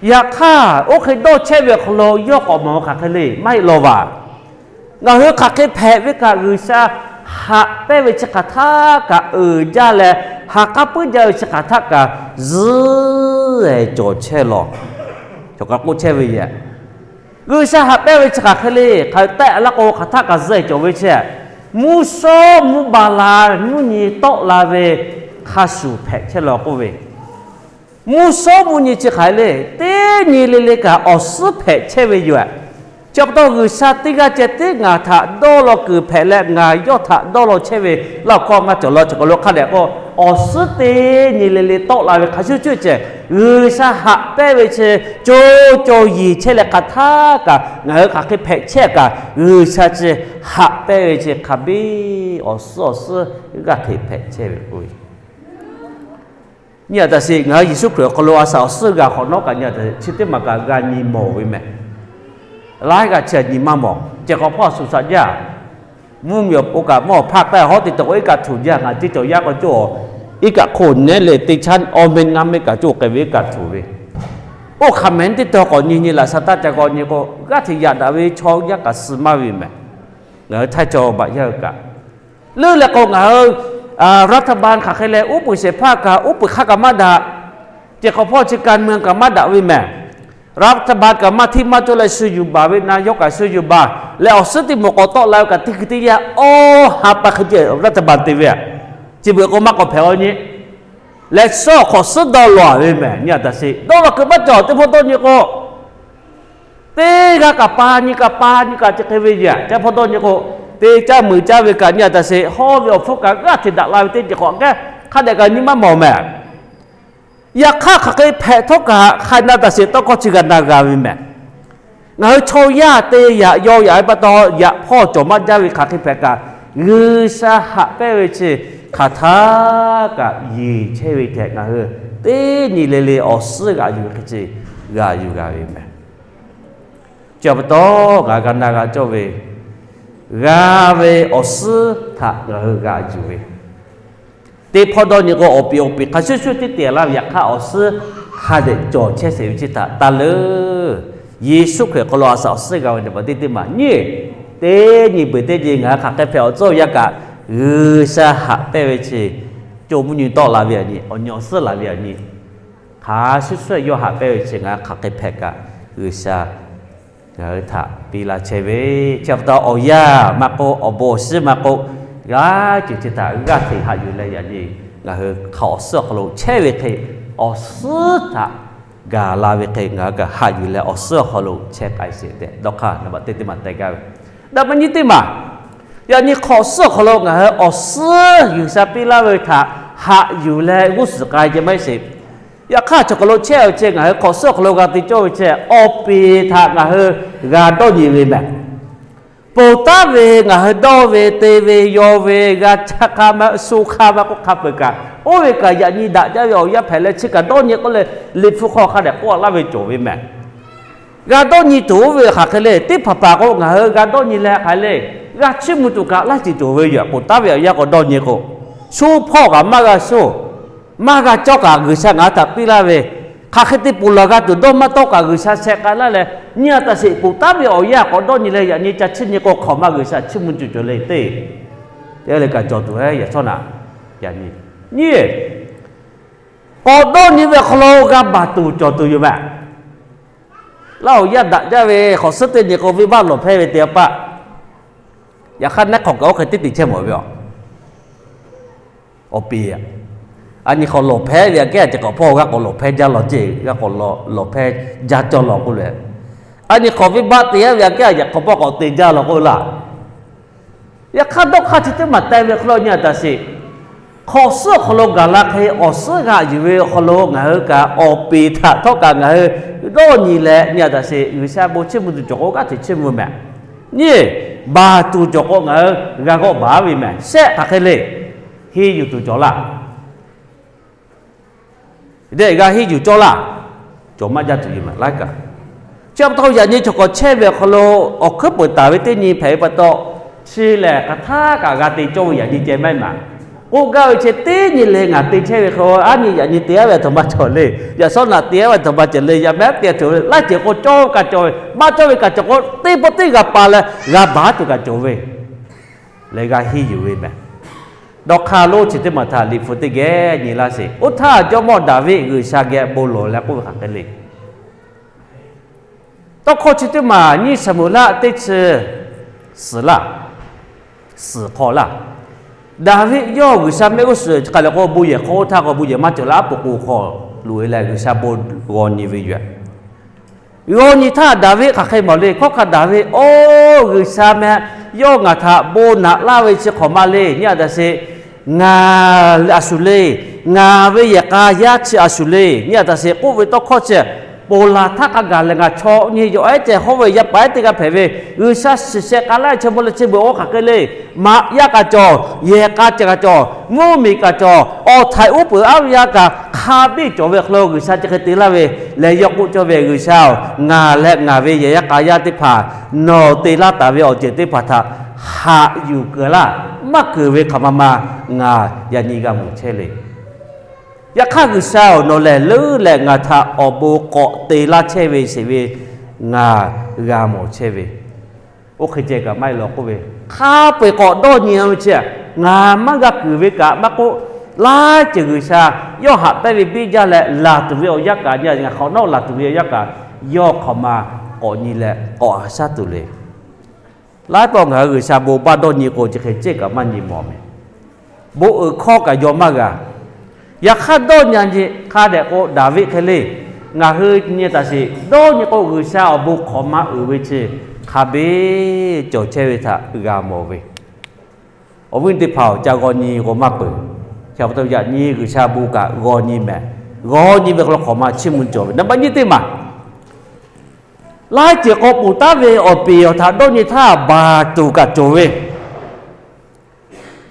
Yaꞈ hk'aˇ oˇ hk'e dawˇ chehˇ ve awˬ hk'aw lo yawˇ k'awꞈ mawˬ ve hk'aˬ hk'e le maˇ heˆ law vaˬ. Ngaˬ hui hk'aˬ hk'e hpehꞈ ve kaꞈ G'uiˬsha haꞈ pehnˇ ve chi hk'aˬ htaˆ kaꞈ uiˍ jaˇ leh, ha k'aˉ puiˉ jaˇ ve chi hk'aˬ htaˆ kaꞈ zuhˉ e cawˬ chehˇ law. Cawˬ kaꞈ k'oˆ chehˇ ve yoˬ. G'uiˬsha haꞈ pehnˇ ve chi hk'aˬ hk'e le, hk'aˬ hk'e tehˆ laˇ k'o hk'aˬ htaˆ kaꞈ zuhˉ e cawˬ ve chi, mvuhˇ shawˉ mvuhˇ ba la mvuhˇ nyi tawˆ la ve hk'a shuˍ hpehꞈ chehˇ law k'oˆ ve, mvuhˇ shawˉ mvuhˇ nyi chi hk'aˬ hk'e le, teˇ nyi le le kaꞈ awˬ suhˉ hpehꞈ chehˇ ve yoˬ. Chi pa taw G'uiˬsha teˇ g'aˇ ceh tiˉ ngaˬ htaꞈ dawˇ law kuiˬ hpehꞈ leh ngaˬ yawˇ htaꞈ dawˇ law chehˇ ve laˇ awˬ hkawˇ maˇ cawˬ law. Chi hk'aw lo hk'a dehꞈ k'o, awˬ suhˉ teˇ nyi le le tawˆ la ve hk'a shuˍ shuˍ ceh, G'uiˬsha haꞈ pehnˇ ve chi co co yeˬ chehˇ leh hk'aˬ htaˆ kaꞈ ngaˬ hui hk'aˬ hk'e hpehꞈ chehˇ kaꞈ, G'uiˬsha chi haꞈ pehnˇ ve chi hk'a biˇ awˬ suhˉ awˬ suhˉ g'aˇ hteꞈ hpehꞈ chehˇ ve k'o, nyi a taˍ sheˍ ngaˬ hui Yeˍsuˆ Hkriꞈ awˬ hk'aw lo a shaꞈ awˬ suhˉ g'a hk'awꞈ nawˉ kaꞈ nyi a taˍ sheˍ chi teˇ maˬ kaꞈ g'a nyi mawˬ ve mehˍ. Laiˉ g'aˇ chi nyi maˇ mawˬ. Ceh k'awꞈ hpawˇ a shuˍ shaꞈ jaˇ. Mvuhˇmiˬ awˬ pon kaꞈ mvuhˇ awˬ hpaˇ k'ai hawˉ te tawꞈ k'o iˉ kaˆ htuꞈ jaˇ. Ngaˬ teˇ cawˬ yaˇ k'o coˇ, iˉ kaˆ hk'oˆ nehˉ leh teˇ chaˉ awˇ mehˇ ngaˇ mehˇ kaꞈ coˇ k'ai ve iˉ kaˆ htuꞈ ve, oˇ hk'aˬ mehˍ teˇ tawˇ k'awꞈ nyi nyi laꞈ sha taˇ ca k'awꞈ nyi k'o g'aˇ hteꞈ yaꞈ daꞈ ve chaw yaˇ kaꞈ suh maˇ ve mehˍ. Ngaˬ hui htaiˇ chaw baꞈ yaˇ hui kaꞈ leuˉ leh k'o ngaˬ hui รัฐบาล hk'aˬ hk'e leh uˉ peunˍ shehˍ hpaˇ kaꞈ uˉ peunˍ hk'aˇ kaꞈ maˇ daꞈ. Ceh k'awꞈ hpawˇ chi การเมือง kaꞈ maˇ daꞈ ve mehˍ. รัฐบาล kaꞈ maˇ hteˇ maˇ cawˇ leh shu yuˬ baˬ ve na yawˇ kaꞈ shu yuˬ baˬ leh awˬ suhˉ teˇ moˍ k'awꞈ tawˆ la ve kaꞈ teˇ hkui teˇ yanˇ awˬ ha pa hk'e ceh รัฐบาล te ve a. Chi beuꞈ k'o maˇ k'awꞈ hpehꞈ a nyi leh suhˉ awˬ hk'awꞈ suhˉ dawˇ law ve mehˍ. Nyi a taˍ sheˍ dawˇ law kuiˬ maˇ cawˬ. Teˇ hpawˇ dawˇ nyi k'o, teˇ g'aˇ kaꞈ pa nyi kaꞈ pa nyi kaꞈ chi hk'e ve yaꞈ. Teˇ hpawˇ dawˇ nyi k'o, te caˇ muiˬ caˇ ve kaꞈ nyi a taˍ sheˍ hawˇ ve awˬ hpfuhˇ kaꞈ g'aˇ hteꞈ daꞈ la ve teˇ ceuˬ k'awꞈ kehˉ hk'a dehꞈ kaꞈ nyi maˇ mawˬ mehˍ. Yaꞈ hk'aˇ hk'aˬ hk'e hpehꞈ htawˇ kaꞈ hk'a na taˍ sheˍ tawˇ hkawˇ chi g'a na g'a ve mehˍ. Ngaˬ hui chaw yaˇ te yaꞈ yaw yaꞈ ve pa taw yaꞈ hpawˇ cawˬ maˇ jaˇ ve hk'aˬ hk'e hpehꞈ kaꞈ, G'uiˬsha haꞈ pehnˇ ve chi hk'aˬ htaˇ kaꞈ yeˬ chehˇ ve tehꞈ ngaˬ hui teˇ nyi le le awˬ suhˉ g'a yuˬ ve hk'e ceh g'a yuˬ g'a ve mehˍ. Chi pa taw ngaˬ g'a na g'a cawˇ ve, g'a ve awˬ suhˉ htaꞈ ngaˬ hui g'a yuˬ ve, teˇ hpawˇ dawˇ nyi k'o awˬ piˍ awˬ piˍ hk'a shuˍ shuˍ teˇ te laˇ ve yaꞈ hk'aˇ awˬ suhˉ hk'a dehꞈ cawˬ chehˇ sheˍ ve chi htaꞈ taˇ leuˉ. Yeˍsuˆ Hkriꞈ hk'aw lo a shaꞈ awˬ suhˉ g'a ve teˇ maˬ nyi, teˇ nyi peuˬ teˇ nyi ngaˬ hui hk'aˬ hk'e hpehꞈ awˬ tcuhˇ yaˇ kaꞈ, G'uiˬsha haꞈ pehnˇ ve chi co mvuhˇ nyi tawˆ la ve aꞈ nyi, awˬ nyi awˬ suhˉ la ve aꞈ nyi, hk'a shuˍ shuˍ yawˇ haꞈ pehnˇ ve chi ngaˬ hui hk'aˬ hk'e hpehꞈ kaꞈ, G'uiˬsha ngaˬ hui htaꞈ piˇ laˇ chehˇ ve. Chi pa taw awˬ yanˇ maˇ k'oˆ, awˬ bon awˬ shiˉ maˇ k'oˆ, g'aˇ ceuˬ chi htaꞈ g'aˇ hteꞈ haꞈ yuˬ leh yaꞈ nyi ngaˬ hui hk'a awˬ suhˉ awˬ hk'aw lo chehˇ ve hk'e, awˬ suhˉ htaꞈ gaˬ la ve hk'e ngaˬ hui kaꞈ haꞈ yuˬ leh awˬ suhˉ awˬ hk'aw lo chehˇ k'ai sheˍ tehꞈ dawˇ hk'aˇ naˍ baꞈ teˇ teˇ maˬ teh gaˇ ve. Daꞈ maˇ nyiˇ teˇ maˬ, yaꞈ nyi hk'awꞈ suhˉ awˬ hk'aw lo ngaˬ hui awˬ suhˉ G'uiˬsha piˇ laˇ ve htaꞈ haꞈ yuˬ leh g'uˇ suhˍ k'ai ceh maˇ heˆ sheˍ. Yaꞈ hk'aˇ, chaw hk'aw lo chehˇ ve chi ngaˬ hui hk'awꞈ suhˉ awˬ hk'aw lo g'a te cawˇ ve chi awˬ peˍ htaꞈ ngaˬ hui g'a dawˇ nyi ve mehˍ. Ponˬ taˉ ve ngaˬ hui dawˇ ve, te ve, yaw ve, g'a caˇ hk'aˇ maˇ, shu hk'aˇ maˇ k'oˆ hk'a peu-eˬ kaꞈ, oˇ ve kaꞈ yaꞈ nyi daꞈ jaˇ ve awˬ yanˇ hpehꞈ leh chi kaꞈ dawˇ nyi k'oˆ leh, Liꞈ hpu hk'aw hk'a dehꞈ k'oˆ laˇ ve cawˬ ve mehˍ. G'a dawˇ nyi tuˬ oˇ ve hk'aˬ hk'e le, teˇ hpaˍ hpaˍ k'o ngaˬ hui g'a dawˇ nyi leh hk'aˬ hk'e le, g'a chiˇ mvuh tuˬ kaꞈ laiˉ ceuˬ cawˬ ve yoˬ. Ponˬ taˉ ve awˬ yanˇ k'awꞈ dawˇ nyi k'o, shu hpawˇ kaꞈ maˇ g'a shu, maˇ g'a cawˇ kaꞈ G'uiˬsha ngaˬ hui htaꞈ piˇ laˇ ve, hk'aˬ hk'e te ponˬ laˬ g'a tuˬ dawˇ maˇ tawˆ kaꞈ G'uiˬsha sheh k'ai laˇ leh, nyi a taꞈ sheˍ. Ponˬ taˉ ve awˬ yanˇ k'awꞈ dawˇ nyi leh yaꞈ nyi ca chiˇ nyi k'o, hk'awꞈ ma G'uiˬsha chiˇ mvuh cawˬ cawˬ le teˇ, teˇ g'aˇ le kaꞈ cawˬ tuˬ he yaꞈ shawˉ naꞈ yaꞈ nyi, nyi k'awꞈ dawˇ nyi ve awˬ hk'aw lo g'a baˬ tuˬ cawˬ tuˬ yoˬ mehˍ. Laˇ awˬ yanˇ daꞈ jaˇ ve hk'awꞈ suhˉ teˇ nyi k'o, venˇbaˆ lawˬ hpehˇ ve teˇ paˆ, yaꞈ hk'aˇ neˉ hk'awꞈ kaꞈ oˇ hk'e teˇ te chehˇ mawˬ ve a. Awˬ peˍ a nyi hk'awꞈ lawˬ hpehˇ ve aꞈ kehˉ a ceh k'awꞈ hpawˇ g'a k'awꞈ lawˬ hpehˇ jaˇ law ceˇ, g'a k'awꞈ lawˬ hpehˇ jaˇ cawˇ law k'oˆ leh, a nyi hk'awꞈ venˇbaˆ te yaˇ ve aꞈ kehˉ a ceh k'awꞈ hpawˇ k'awꞈ te jaˇ law k'oˆ laˇ. Yaꞈ hk'aˇ dawˇ hk'aˇ chi teˇ maˬ teh ve hk'aw lo nyi a taꞈ sheˍ. Hk'awꞈ suhˉ awˬ hk'aw lo gaˬ la hk'e, awˬ suhˉ g'aꞈ yuˬ ve awˬ hk'aw lo ngaˬ hui kaꞈ awˬ peˍ htaꞈ htawˇ kaꞈ ngaˬ hui dawˇ nyi leh nyi a taꞈ sheˍ. G'uiˬsha bon chiˇ mvuh tuˬ cawˬ k'o g'aˇ hteꞈ chiˇ mvuh mehˍ. Nyi baˬ tuˬ cawˬ k'o ngaˬ hui g'a g'awˆ baˬ ve mehˍ. Shehˆ hk'aˬ hk'e le, henˇ yuˬ tuˬ cawˬ laˇ. Dehꞈ g'a henˇ yuˬ cawˇ laˇ. Cawˬ maˇ jaˇ tuˬ yoˬ mehˍ laiˉ kaꞈ. Chi pa taw yaꞈ nyi chaw hk'awꞈ chehˇ ve awˬ hk'aw lo awˬ hkuiˉ peuˍ taˍ ve teˇ nyi hpehꞈ ve pa taw, chi lehˬ hk'aˬ htaˇ kaꞈ g'a te cawˇ ve yaꞈ nyi ceh maˇ heˆ maˬ. K'oˆ gaˇ ve chi teˇ nyi le ngaˬ te chehˇ ve hk'aw, aˉ nyi yaꞈ nyi te aˉ ve a htoꞈ ma cawˬ le, yaꞈ shawˉ naꞈ te aˉ ve a htoꞈ ma cawˬ le, yaꞈ mehˉ te a htoꞈ le, laiˉ ceuˬ k'o cawˇ ve kaꞈ cawˬ ve, maˇ cawˇ ve kaꞈ cawˬ k'o, teˇ pawˆ teˇ g'a pa leh g'a baˬ tuˬ kaꞈ cawˬ ve, leh g'a henˇ yuˬ ve mehˍ. Dawˇ hk'aˇ lonˉ chi teˇ maˬ htaꞈ Liꞈ hpu teˇ geh nyi laˇ sheˍ. Oˇ htaˇ jawˇmawˇ Daˍviˆ G'uiˬsha geh bon lawˬ leh k'oˆ ve hk'aˬ hk'e le. Tawˇ hkawˇ chi teˇ maˬ nyiˇ Saˍmo-eˍlaˆ teˇ chi suhˍ laˇ, suhˍ hk'aw laˇ. Daˍviˆ yawˇ G'uiˬsha mehˆ g'uˇ suhˍ chi hk'a leh k'o bon yehˬ hk'aw oˇ htaˇ k'o bon yehˬ maˇ cawˬ leh aˉ poꞈ k'o hk'aw loꞈ e leh G'uiˬsha bon g'aw nyi ve yoˬ. G'aw nyi htaˇ Daˍviˆ hk'aˬ hk'e mawˬ le. Hkawˇ hk'a Daˍviˆ, Oˇ G'uiˬsha meh, yawˇ ngaˬ htaꞈ bon naꞈ laˇ ve chi hk'awꞈ ma le. Nyi a taꞈ sheˍ, ngaˬ a shuˍ le. Ngaˬ ve yehˬ k'a yaˇ chi a shuˍ le. Nyi a taꞈ sheˍ k'oˆ ve tawˇ hkawˇ chi ponˬ laˬ htaˇ k'a gaˬ leh ngaˬ chaw nyi yawˬ ehˉ ceh hawˉ ve yaˇ paˍ ehˉ teˇ g'aˇ hpehꞈ ve, G'uiˬsha shiˍ sheh k'a laˇ ve chi bon leh chi beuꞈ oˇ hk'aˬ hk'e le. Maꞈ yaˇ kaꞈ cawˬ, yehˬ k'a ceh kaꞈ cawˬ, mvuhˇmiˬ kaꞈ cawˬ, awˬ htaiˍ uˉ peunˍ aˉ ve yaˇ kaꞈ hk'a biˇ cawˬ ve hk'aw lo G'uiˬsha chi hk'e te laˇ ve lehˬ, yawˇ k'oˆ cawˇ ve, G'uiˬsha-oˬ, ngaˬ leh ngaˬ ve yehˬ yaˇ k'a yaˇ teˇ hpaˍ nawˬ te laˇ taˍ ve awˬ ceuˬ teˇ hpaˍ htaꞈ haꞈ yuˬ kuiˬ laˇ. Maˇ kuiˬ ve hk'aˬ ma ma ngaˬ yaꞈ nyi g'a mawˬ chehˇ le. Yaꞈ hk'aˇ G'uiˬsha-oˬ, nawˬ lehˬ leuˉ leh ngaˬ htaꞈ awˬ bon k'awꞈ te laˇ chehˇ ve sheˍ ve ngaˬ g'a mawˬ chehˇ ve, oˇ hk'e ceh kaꞈ maˇ heˆ law k'oˆ ve, hk'a peu-eˬ k'awꞈ dawˇ nyi ve chi, ngaˬ maˇ g'a kuiˬ ve kaꞈ maˇ k'oˆ, laiˉ ceuˬ G'uiˬsha yawˇ haꞈ pehnˇ ve biˇ jaˇ leh laˬ tuˬ ve awˬ yanˇ kaꞈ, nyi ngaˬ hk'awꞈ nawˉ laˬ tuˬ ve awˬ yanˇ kaꞈ, yawˇ hk'awꞈ ma k'awꞈ nyi leh k'awꞈ haꞈ shaˉ tuˬ le. Laiˉ pawˆ ngaˬ hui G'uiˬsha bon baˇ dawˇ nyi k'o, chi hk'e ceh kaꞈ maˇ nyi mawˬ mehˍ. Bon uiˍ hkawˇ kaꞈ yaw maˇ g'a. Yaꞈ hk'aˇ dawˇ nyi a nyi hk'a dehꞈ k'o, Daˍviˆ hk'e le, ngaˬ hui nyi taˍ sheˍ. Dawˇ nyi k'o, G'uiˬsha awˬ bon hk'awꞈ ma uiˍ ve chi hk'a biˇ cawˬ chehˇ ve htaꞈ g'a mawˬ ve. Awˬ viˉ teˇ hpaˍ-oˬ, ca g'aw nyi k'o maˇ peuˬ. Chi pa taw yaꞈ nyi G'uiˬsha bon kaꞈ g'aw nyi mehˍ. G'aw nyi ve hk'aw lo hk'awꞈ ma chiˇ mvuh cawˬ ve. Naˍ baˆ nyiˇ teˇ maˬ, laiˉ ceuˬ k'o ponˬ taˉ ve awˬ peˍ awˬ htaꞈ dawˇ nyi htaˇ baˬ tuˬ kaꞈ cawˬ ve.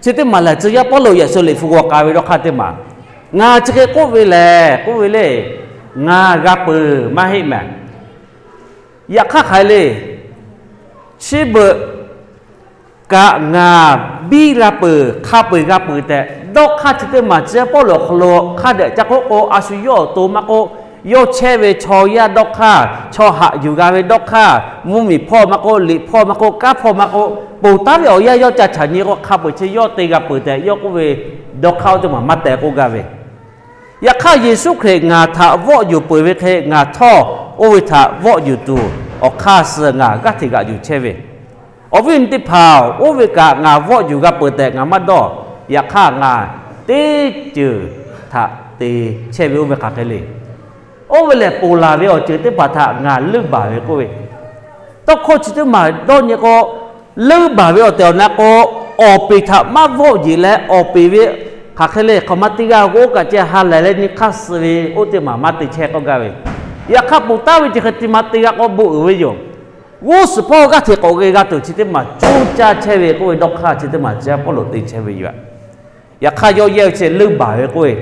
Chi teˇ maˬ lehˬ, tcuh yaˇ Pawˇluꞈ yaꞈ shu Liꞈ hpu g'aw k'ai ve dawˇ hk'aˇ teˇ maˬ. Ngaˬ chi hk'e k'oˆ ve lehˬ, k'oˆ ve le, ngaˬ g'a peuˬ maˇ heˆ mehˍ. Yaꞈ hk'aˇ hk'aˬ hk'e le, chi beuꞈ kaꞈ ngaˬ biˇ g'a peuˬ, hk'a peu-eˬ g'a peuˬ tehꞈ, dawˇ hk'aˇ chi teˇ maˬ tcuh yaˇ Pawˇluꞈ awˬ hk'aw lo hk'a dehꞈ ca k'oˆ k'o, a shu yawˇ awˬ to maˇ k'oˆ, yawˇ chehˇ ve chaw yaˇ dawˇ hk'aˇ, chaw haꞈ yuˬ g'a ve dawˇ hk'aˇ, mvuhˇmiˬ hpawˇ maˇ k'oˆ, liꞈ hpawˇ maˇ k'oˆ, kanˉ hpawˇ maˇ k'oˆ, ponˬ taˉ ve awˬ yanˇ yawˇ ca chaꞈ nyi k'o, hk'a peu-eˬ chi yawˇ te g'a peuˬ tehꞈ yawˇ k'oˆ ve, dawˇ hk'aˇ oˇ teˇ maˬ maˇ teh k'oˆ gaˇ ve. Yaꞈ hk'aˇ Yeˍsuˆ Hkriꞈ ngaˬ htaꞈ vawˆ yuˬ peuˬ ve hk'e ngaˬ htawˇ oˇ ve htaꞈ vawˆ yuˬ tuˬ awˬ hk'aˇ suh ngaˬ g'aˇ hteꞈ g'aꞈ yuˬ chehˇ ve. Awˬ viˉ awˬ nyi teˇ hpaˍ-oˬ, oˇ ve kaꞈ ngaˬ vawˆ yuˬ g'a peuˬ tehꞈ ngaˬ maˇ dawˇ. Yaꞈ hk'aˇ ngaˬ teˇ ceuˬ htaꞈ te chehˇ ve oˇ ve hk'aˬ hk'e le. Oˇ ve lehˬ, ponˬ laˬ ve awˬ ceuˬ teˇ hpaˍ htaꞈ ngaˬ leuˆ baˬ ve k'oˆ ve. Tawˇ hkawˇ chi teˇ maˬ dawˇ nyi k'o, Leuˆ baˬ ve awˬ tehˬ awˬ na k'o, awˬ peˍ htaꞈ maˇ vawˆ yeˬ leh awˬ peˍ ve hk'aˬ hk'e le hk'awꞈ ma teˇ g'aˇ g'awˇ kaꞈ ceh ha lehˬ leh nyi hk'aˇ suh ve oˇ teˇ maˬ maˇ te chehˇ k'oˆ gaˇ ve. Yaꞈ hk'aˇ ponˬ taˉ ve chi hk'e te ma te g'a k'o bon uiˍ ve yoˬ. G'uˇ suhˍ hpawˇ g'aˇ hteꞈ k'awꞈ g'a tuˬ chi teˇ maˬ coˇ caˇ chehˇ ve k'oˆ ve dawˇ hk'aˇ chi teˇ maˬ chi Pawˇluꞈ te chehˇ ve yoˬ. Yaꞈ hk'aˇ yawˇ yehˇ ve chi leuˆ baˬ ve k'oˆ ve,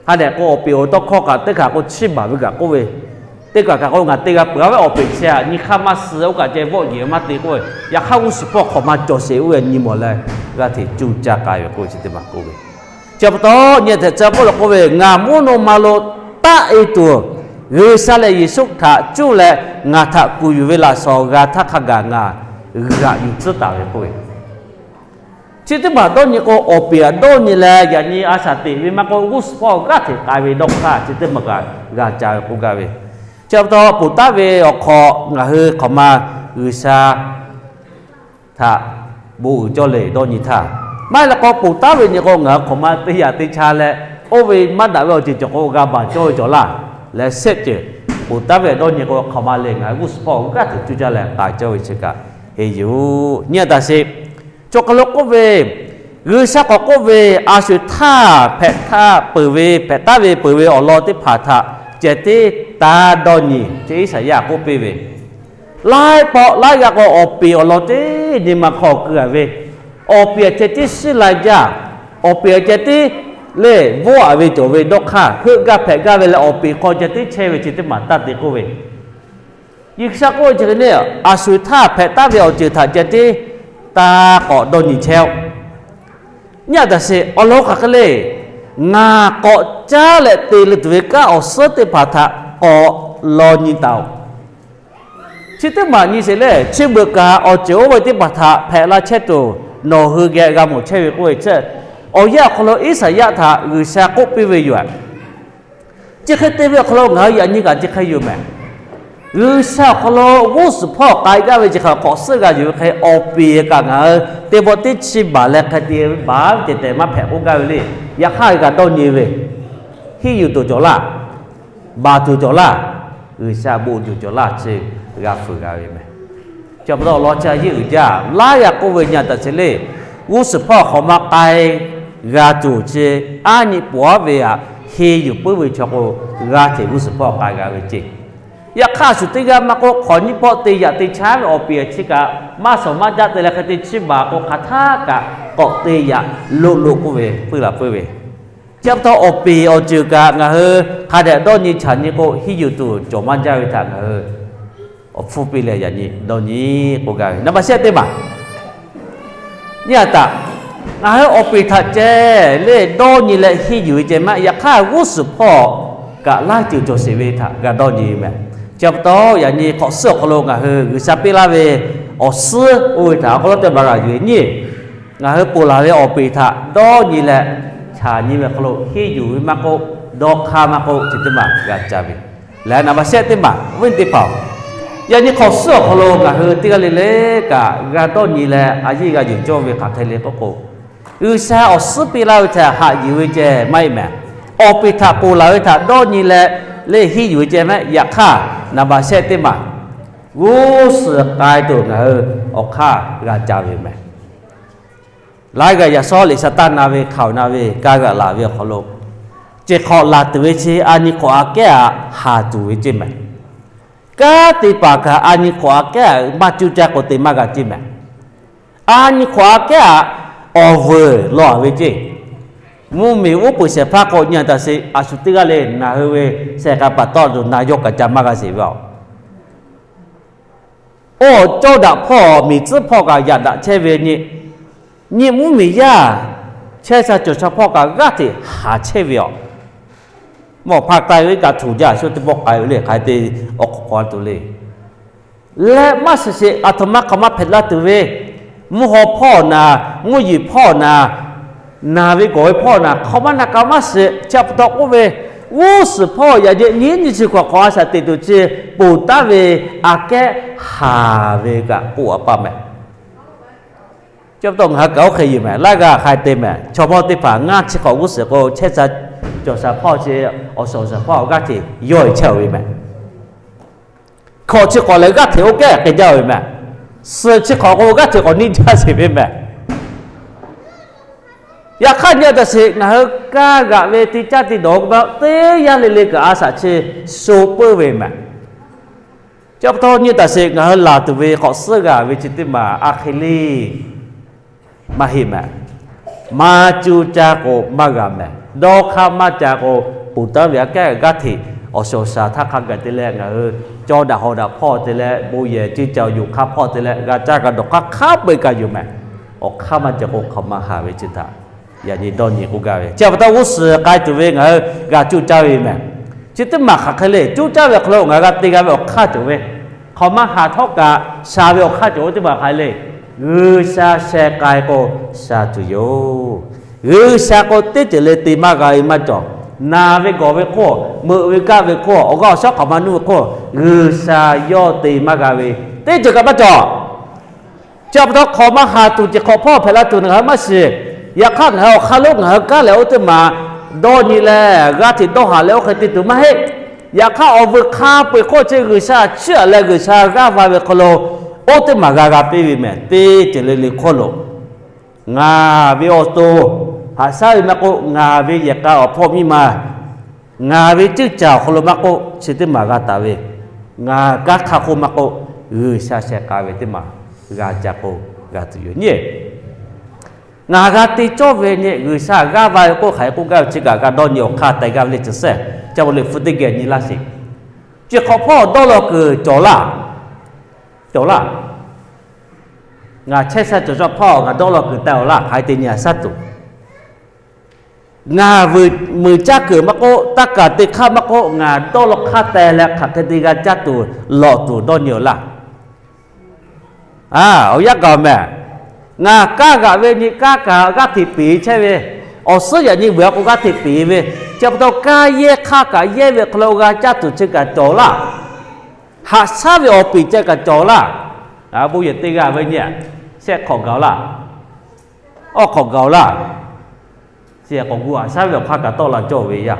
ha dehꞈ k'o awˬ peˍ awˬ tawˇ hkawˇ kaꞈ teˇ hkaˬ k'o chiˇ baˬ ve kaꞈ k'oˆ ve, teˇ kaˬ kaꞈ k'o ngaˬ te g'a peuˬ a ve awˬ peˍ chi htaꞈ nyi hk'aˇ maˇ suh oˇ kaꞈ ceh vawˆ yeˬ maˇ te k'oˆ ve, yaꞈ hk'aˇ g'uˇ suhˍ hpawˇ hk'awꞈ ma cawˬ sheˍ oˇ ve nyi mawˬ leh g'aˇ hteꞈ coˇ caˇ k'ai ve k'oˆ ve chi teˇ maˬ k'oˆ ve. Chi pa taw nyi htaꞈ ca Pawˇluꞈ k'oˆ ve, Ngaˬ mvuhˇ naw ma lo taˆ e tuˬ G'uiˬsha leh Yeˍsuˆ htaꞈ cuˇ leh ngaˬ htaꞈ kuˬ yuˬ ve laꞈ shawˍ g'a htaˇ hk'a gaˬ ngaˬ g'aꞈ yuˬ tcuhˉ taˍ ve k'oˆ ve. Chi teˇ maˬ dawˇ nyi k'o, awˬ peˍ htaꞈ dawˇ nyi leh yaꞈ nyi a shaˍ teꞈ ve maˇ k'oˆ, g'uˇ suhˍ hpawˇ g'aˇ hteꞈ k'ai ve dawˇ hk'aˇ chi teˇ maˬ kaꞈ g'a ca ve k'oˆ gaˇ ve. Chi pa taw ponˬ taˉ ve awˬ hk'aw ngaˬ hui hk'awꞈ ma G'uiˬsha htaꞈ bon uiˍ cawˇ le dawˇ nyi htaˇ, maˇ heˆ leh k'o ponˬ taˉ ve nyi k'o ngaˬ hui hk'awꞈ ma teˇ yaꞈ teˇ cha leh oˇ ve maˇ daꞈ ve awˬ ceuˬ cawˬ k'o g'a baˬ cawˇ ve cawˬ laˇ. Leh shehˆ ceuˬ ponˬ taˉ ve dawˇ nyi k'o hk'awꞈ ma le ngaˬ hui g'uˇ suhˍ hpawˇ g'aˇ hteꞈ coˇ caˇ leh k'ai cawˇ ve chi kaꞈ heˆ yoˬ. Nyi a taˍ sheˍ. Chaw hk'aw lo k'oˆ ve, G'uiˬsha k'awꞈ k'oˆ ve, a sho eˬ htaˇ hpehꞈ htaˇ peuˬ ve hpehꞈ taˉ ve peuˬ ve awˬ lawn teˇ hpaˍ htaꞈ ceh tiˉ taˇ dawˇ nyi, chi Iˉsaˍyaˆ k'oˆ piˇ ve, laiˉ pawˆ laiˉ g'aˇ k'o awˬ peˍ awˬ lawn teˇ nyi ma hk'aw keu a ve, awˬ peˍ aꞈ ceh tiˉ shiˉ la jaˇ, awˬ peˍ aꞈ ceh tiˉ lehˬ bvuhˆ a ve cawˬ ve dawˇ hk'aˇ heuˆ gaˇ hpehꞈ gaˇ ve leh awˬ peˍ hk'aw ceh tiˉ chehˇ ve chi teˇ maˬ taˇ te k'oˆ ve, G'uiˬsha k'oˆ ve chi hk'e le, a sho eˬ htaˇ hpehꞈ taˉ ve awˬ ceuˬ htaꞈ ceh tiˉ taˇ k'awꞈ dawˇ nyi chehˇ-oˆ. Nyi a taˍ sheˍ. Awˬ lawn hk'aˬ hk'e le, ngaˬ k'awꞈ caˉ leh te le tuˬ ve kanˉ awˬ suhˉ teˇ hpaˍ htaꞈ k'awꞈ law nyi taˍ-oꞈ. Chi teˇ maˬ nyi sheˍ lehˬ, chi beuꞈ kaꞈ awˬ ceuˬ oˇ ve teˇ hpaˍ htaꞈ hpehꞈ la chehˇ tuˬ nawˬ hui geh g'a mawˬ chehˇ ve k'oˆ ve chi, awˬ yanˇ awˬ hk'aw lo Iˉsaˍyaˆ htaꞈ G'uiˬsha k'oˆ piˇ ve yoˬ. Chi hk'e te ve awˬ hk'aw lo ngaˬ hui yaꞈ nyi kaꞈ chi hk'e yoˬ mehˍ. G'uiˬsha awˬ hk'aw lo g'uˇ suhˍ hpawˇ k'ai gaˇ ve chi hk'e k'awꞈ suhˉ g'a yuˬ ve hk'e, awˬ peˍ kaꞈ ngaˬ hui teˇ pawˆ teˇ chi baˬ leh hk'e te baˬ ve ceh tehꞈ maˇ hpehꞈ k'oˆ gaˇ ve le. Yaꞈ hk'aˇ g'a dawˇ nyi ve, henˇ yuˬ tuˬ cawˬ laˇ, baˬ tuˬ cawˬ laˇ, G'uiˬsha bon tuˬ cawˬ laˇ chi g'a fuiˍ g'a ve mehˍ. Chi pa taw awˬ lawn chi a yeˇ uiˍ jaˇ laiˉ g'a k'oˆ ve nyi a taˍ sheˍ le. G'uˇ suhˍ hpawˇ hk'awꞈ ma k'ai g'a tuˬ chi aˉ nyi pawˍ aˉ ve aꞈ, henˇ yuˬ puiˉ ve chaw k'o, g'aˇ hteꞈ g'uˇ suhˍ hpawˇ k'ai g'a ve ceˇ. Yaꞈ hk'aˇ shuˍ teˇ g'aˇ maˇ k'oˆ, hk'awꞈ nyiˇ pawˆ te yaꞈ te chaˉ ve awˬ peˍ chi kaꞈ maˇ shawˍ maˇ jaˇ te leh hk'e te chi baˬ k'o, hk'aˬ htaˇ kaꞈ k'awꞈ te yaꞈ loꞈ loꞈ k'oˆ ve puiˉ la puiˉ ve. Chi pa taw awˬ peˍ awˬ ceuˬ kaꞈ ngaˬ hui hk'a dehꞈ dawˇ nyi chaꞈ nyi k'o, henˇ yuˬ tuˬ cawˬ maˇ jaˇ ve htaꞈ ngaˬ hui awˬ hpfuhˇ piˇ leh yaꞈ nyi dawˇ nyi k'oˆ gaˇ ve. Naˍ baˬ shehˆ teˇ maˬ nyi a taˍ, ngaˬ hui awˬ peˍ htaꞈ ceh le dawˇ nyi leh henˇ yuˬ ve ceh maˇ, yaꞈ hk'aˇ g'uˇ suhˍ hpawˇ kaꞈ laiˉ ceuˬ cawˬ sheˍ ve htaꞈ g'a dawˇ nyi mehˍ. Chi pa taw yaꞈ nyi hk'awꞈ suhˉ awˬ hk'aw lo ngaˬ hui G'uiˬsha piˇ laˇ ve awˬ suhˉ oˇ ve htaꞈ awˬ hk'aw lo teˇ baˬ g'a yuˬ ve nyi, ngaˬ hui ponˬ laˬ ve awˬ peˍ htaꞈ dawˇ nyi leh chaꞈ nyi ve awˬ hk'aw lo henˇ yuˬ ve maˇ k'oˆ, dawˇ hk'aˇ maˇ k'oˆ, chi teˇ maˬ g'a ca ve. Leh naˍ baˬ shehˆ teˇ maˬ, awˬ viˉ teˇ hpaˍ-oˬ, yaꞈ nyi hk'awꞈ suhˉ awˬ hk'aw lo ngaˬ hui teˇ g'aˇ le le kaꞈ g'a dawˇ nyi leh a yeˇ g'a yuˬ cawˇ ve hk'aˬ hk'e le k'oˆ k'o, G'uiˬsha awˬ suhˉ piˇ laˇ ve htaꞈ haꞈ yuˬ ve ceh maˇ heˆ mehˍ. Awˬ peˍ htaꞈ ponˬ laˬ ve htaꞈ dawˇ nyi leh le henˇ yuˬ ve ceh maˇ heˆ. Yaꞈ hk'aˇ naˍ baˬ shehˆ teˇ maˬ g'uˇ suhˍ k'ai tuˬ ngaˬ hui awˬ hk'aˇ g'a ca ve mehˍ. Laiˉ g'aˇ yaꞈ shawˉ liꞈ shaˍ taˇ na ve hkaoˍ na ve ka g'aꞈ laˬ ve awˬ hk'aw lo, ceh hk'awꞈ laˬ tuˬ ve chi a nyi hk'awꞈ aꞈ kehˉ aꞈ haˍ tuˬ ve ceˇ mehˍ. Kanˉ te paˍ kaꞈ a nyi hk'awꞈ aꞈ kehˉ aꞈ maˇ cuˇ caˇ k'o te maˇ g'a ceˇ mehˍ. A nyi hk'awꞈ aꞈ kehˉ aꞈ awˬ vuiˬ law ve ceˇ. Mvuhˇmiˬ uˉ peunˍ shehˍ hpaˇ k'o nyi a taˍ sheˍ, a shu teˇ g'aˇ le naˬ hui ve shehˍ k'a paˍ tawˆ tuˬ na yawˇ kaꞈ ca maˇ g'a sheˍ ve aˬ. Oˇ cawˇ daꞈ hpawˇ miˬ tcuhˉ hpawˇ kaꞈ yaꞈ daꞈ chehˇ ve nyi, nyi mvuhˇmiˬ yaˇ chehˇ sha cawˬ sha hpawˇ kaꞈ g'aˇ hteꞈ haˍ chehˇ ve aˬ. Mawˬ hpaˇ k'ai ve kaꞈ htuˬ jaˇ, shu teˇ pawˆ k'ai ve le hk'aˬ hk'e te awˬ hk'awꞈ k'awꞈ tuˬ le. Leh maˇ shiˍ sheˍ, aˬ htoꞈ ma hk'aˬ ma hpehꞈ la tuˬ ve, mvuhˇ haw hpawˇ naˍ, mvuhˇ yeˬ hpawˇ naˍ, naˬ ve gawˬ ve hpawˇ naˍ, hk'aˬ ma na k'a maˇ shiˍ. Chi pa taw k'oˆ ve, g'uˇ suhˍ hpawˇ yaꞈ nyi nyi nyi chi hk'awꞈ hk'awꞈ a shaꞈ teꞈ tuˬ chi ponˬ taˉ ve aꞈ kehˉ haˍ ve kaꞈ k'oˆ a paˇ mehˍ. Chi pa taw ngaˬ hui kaꞈ oˇ hk'e yoˬ mehˍ. Laiˉ g'aˇ hk'a te mehˍ, chaw mawˇ teˇ hpaˍ ngaˇ chi hk'awꞈ g'uˇ suhˍ k'o chehˇ sha cawˬ sha hpawˇ chi awˬ suhˍ awˬ shaˍ hpawˇ g'aˇ hteꞈ yawˇ e chehˇ ve mehˍ. Hkawꞈ chi hk'awꞈ lehˬ g'aˇ hteꞈ oˇ kehˉ k'ai jaˇ ve mehˍ. suhˍ chi hk'awꞈ k'o g'aˇ hteꞈ k'awꞈ niˇ jaˇ sheˍ ve mehˍ. Yaꞈ hk'aˇ nyi a taꞈ sheˍ, ngaˬ hui kaˇ g'aꞈ ve teˇ caˇ te dawˬ k'o, teˇ yanˇ le le kaꞈ a shaꞈ chi sho peuˬ ve mehˍ. Chi pa taw nyi a taꞈ sheˍ, ngaˬ hui laˬ tuˬ ve k'awꞈ suhˉ g'a ve chi teˇ maˬ a hk'e le maˇ heˆ mehˍ. Maˇ cuˇ caˇ k'o maˇ g'a mehˍ. Dawˇ hk'aˇ maˇ ca k'o, ponˬ taˉ ve aꞈ kehˉ g'aˇ hteꞈ awˬ shiˍ awˬ shaˍ htaˇ hk'a gaˬ te leh ngaˬ hui cawˇ daꞈ haw daꞈ hpawˇ te leh bon yehˬ ceˇ ca yuˬ hk'aˇ hpawˇ te leh g'a caˇ g'a dawˬ hk'aˇ hk'a peu-eˬ kaꞈ yoˬ mehˍ. Awˬ hk'aˇ maˇ ca k'o hk'awꞈ maˇ haˍ ve chi htaꞈ yaꞈ nyi dawˇ nyi k'oˆ gaˇ ve. Chi pa taw g'uˇ suhˍ k'ai tuˬ ve ngaˬ hui g'a cuˇ caˇ ve mehˍ. Chi teˇ maˬ hk'aˬ hk'e le, cuˇ caˇ ve awˬ hk'aw lo ngaˬ g'a te g'a ve awˬ hk'aˇ cawˬ ve, hk'awꞈ maˇ haˍ htawˇ kaꞈ shaˍ ve awˬ hk'aˇ cawˬ ve teˇ maˬ hk'aˬ hk'e le, G'uiˬsha sheh k'ai k'o shaˍ tuˬ yoˬ. G'uiˬsha k'o teˇ ceuˬ le te maˇ g'a ve maˇ cawˬ. Naˬ ve gawˬ ve hk'oˆ, meuꞈ ve kaˆ ve hk'oˆ, awˬ g'aˇ awˬ shaˉ hk'awꞈ maˇ nuˇ ve hk'oˆ, G'uiˬsha yawˇ te maˇ g'a ve teˇ ceuˬ kaꞈ maˇ cawˬ. Chi pa taw hk'awꞈ maˇ haˍ tuˬ ceuˬ hk'awꞈ hpawˇ hpehꞈ la tuˬ ngaˬ hui maˇ shiˍ. Yaꞈ hk'aˇ ngaˬ hui awˬ hk'aˇ lonˉ ngaˬ hui kanˉ leh oˇ teˇ maˬ dawˇ nyi leh g'aˇ hteꞈ dawˇ haˍ leh oˇ hk'e te tuˬ maˇ heˆ. Yaꞈ hk'aˇ awˬ vuiˬ hk'a peu-eˬ hk'oˆ chi G'uiˬsha chiˇ aꞈ leh G'uiˬsha g'aˇ va ve hk'aw lo oˇ teˇ maˬ g'a g'a piˇ ve mehˍ. Teˇ ceuˬ le le hk'oˆ lo ngaˬ ve awˬ to haꞈ shaˉ ve maˇ k'oˆ, ngaˬ ve yehˬ k'a awˬ hpawˇ miˇ ma, ngaˬ ve ceuˇ caˬ awˬ hk'aw lo maˇ k'oˆ, chi teˇ maˬ g'a taˍ ve, ngaˬ kanˉ hk'a hk'oˆ maˇ k'oˆ, G'uiˬsha sheh k'ai ve teˇ maˬ g'a ca k'o g'a tuˬ yoˬ nyi. Ngaˬ g'a te cawˇ ve nyi G'uiˬsha g'aˇ va ve k'oˆ hk'aˬ hk'e k'oˆ gaˇ ve chi kaꞈ g'a dawˇ nyi awˬ hk'aˇ taiˍ gaˇ ve le chi sehˉ ca ve le hpu teˇ geh nyi laˇ sheˍ. Ceuˬ hk'awꞈ hpawˇ dawˇ law kuiˬ cawˬ laˇ. Cawˬ laˇ. Ngaˬ chehˇ sha cawˬ sha hpawˇ ngaˬ dawˇ law kuiˬ taiˍ awˬ laˇ hk'aˬ hk'e te nyi a shaˉ tuˬ. Ngaˬ vuiˬ muiˬ caˇ kuiˬ maˇ k'oˆ, taˇ kaˬ te hk'aˇ maˇ k'oˆ, ngaˬ dawˇ law hk'aˇ teh leh hk'aˬ hk'e te g'a caˇ tuˬ lawꞈ tuˬ dawˇ nyi awˬ laˇ. Awˬ yanˇ gaˬ mehˍ. Ngaˬ kaˇ g'aꞈ ve nyi kaˇ kaꞈ g'aˇ hteꞈ peˍ chehˇ ve, awˬ suhˉ yaꞈ nyi vuiˬ a k'o g'aˇ hteꞈ peˍ ve, chi pa taw kaˇ yehˇ hk'aˇ kaꞈ yehˇ ve hk'aw lo g'a caˇ tuˬ chi kaꞈ cawˬ laˇ. Haꞈ shaˉ ve awˬ peˍ ceh kaꞈ cawˬ laˇ. Bon yehˬ te g'a ve nyi, shehˆ hk'awꞈ gaˬ laˇ, awˬ hk'awꞈ gaˬ laˇ. Chi k'awꞈ gu haꞈ shaˉ ve awˬ hk'aˇ kaꞈ tawˆ la cawˇ ve yaˇ.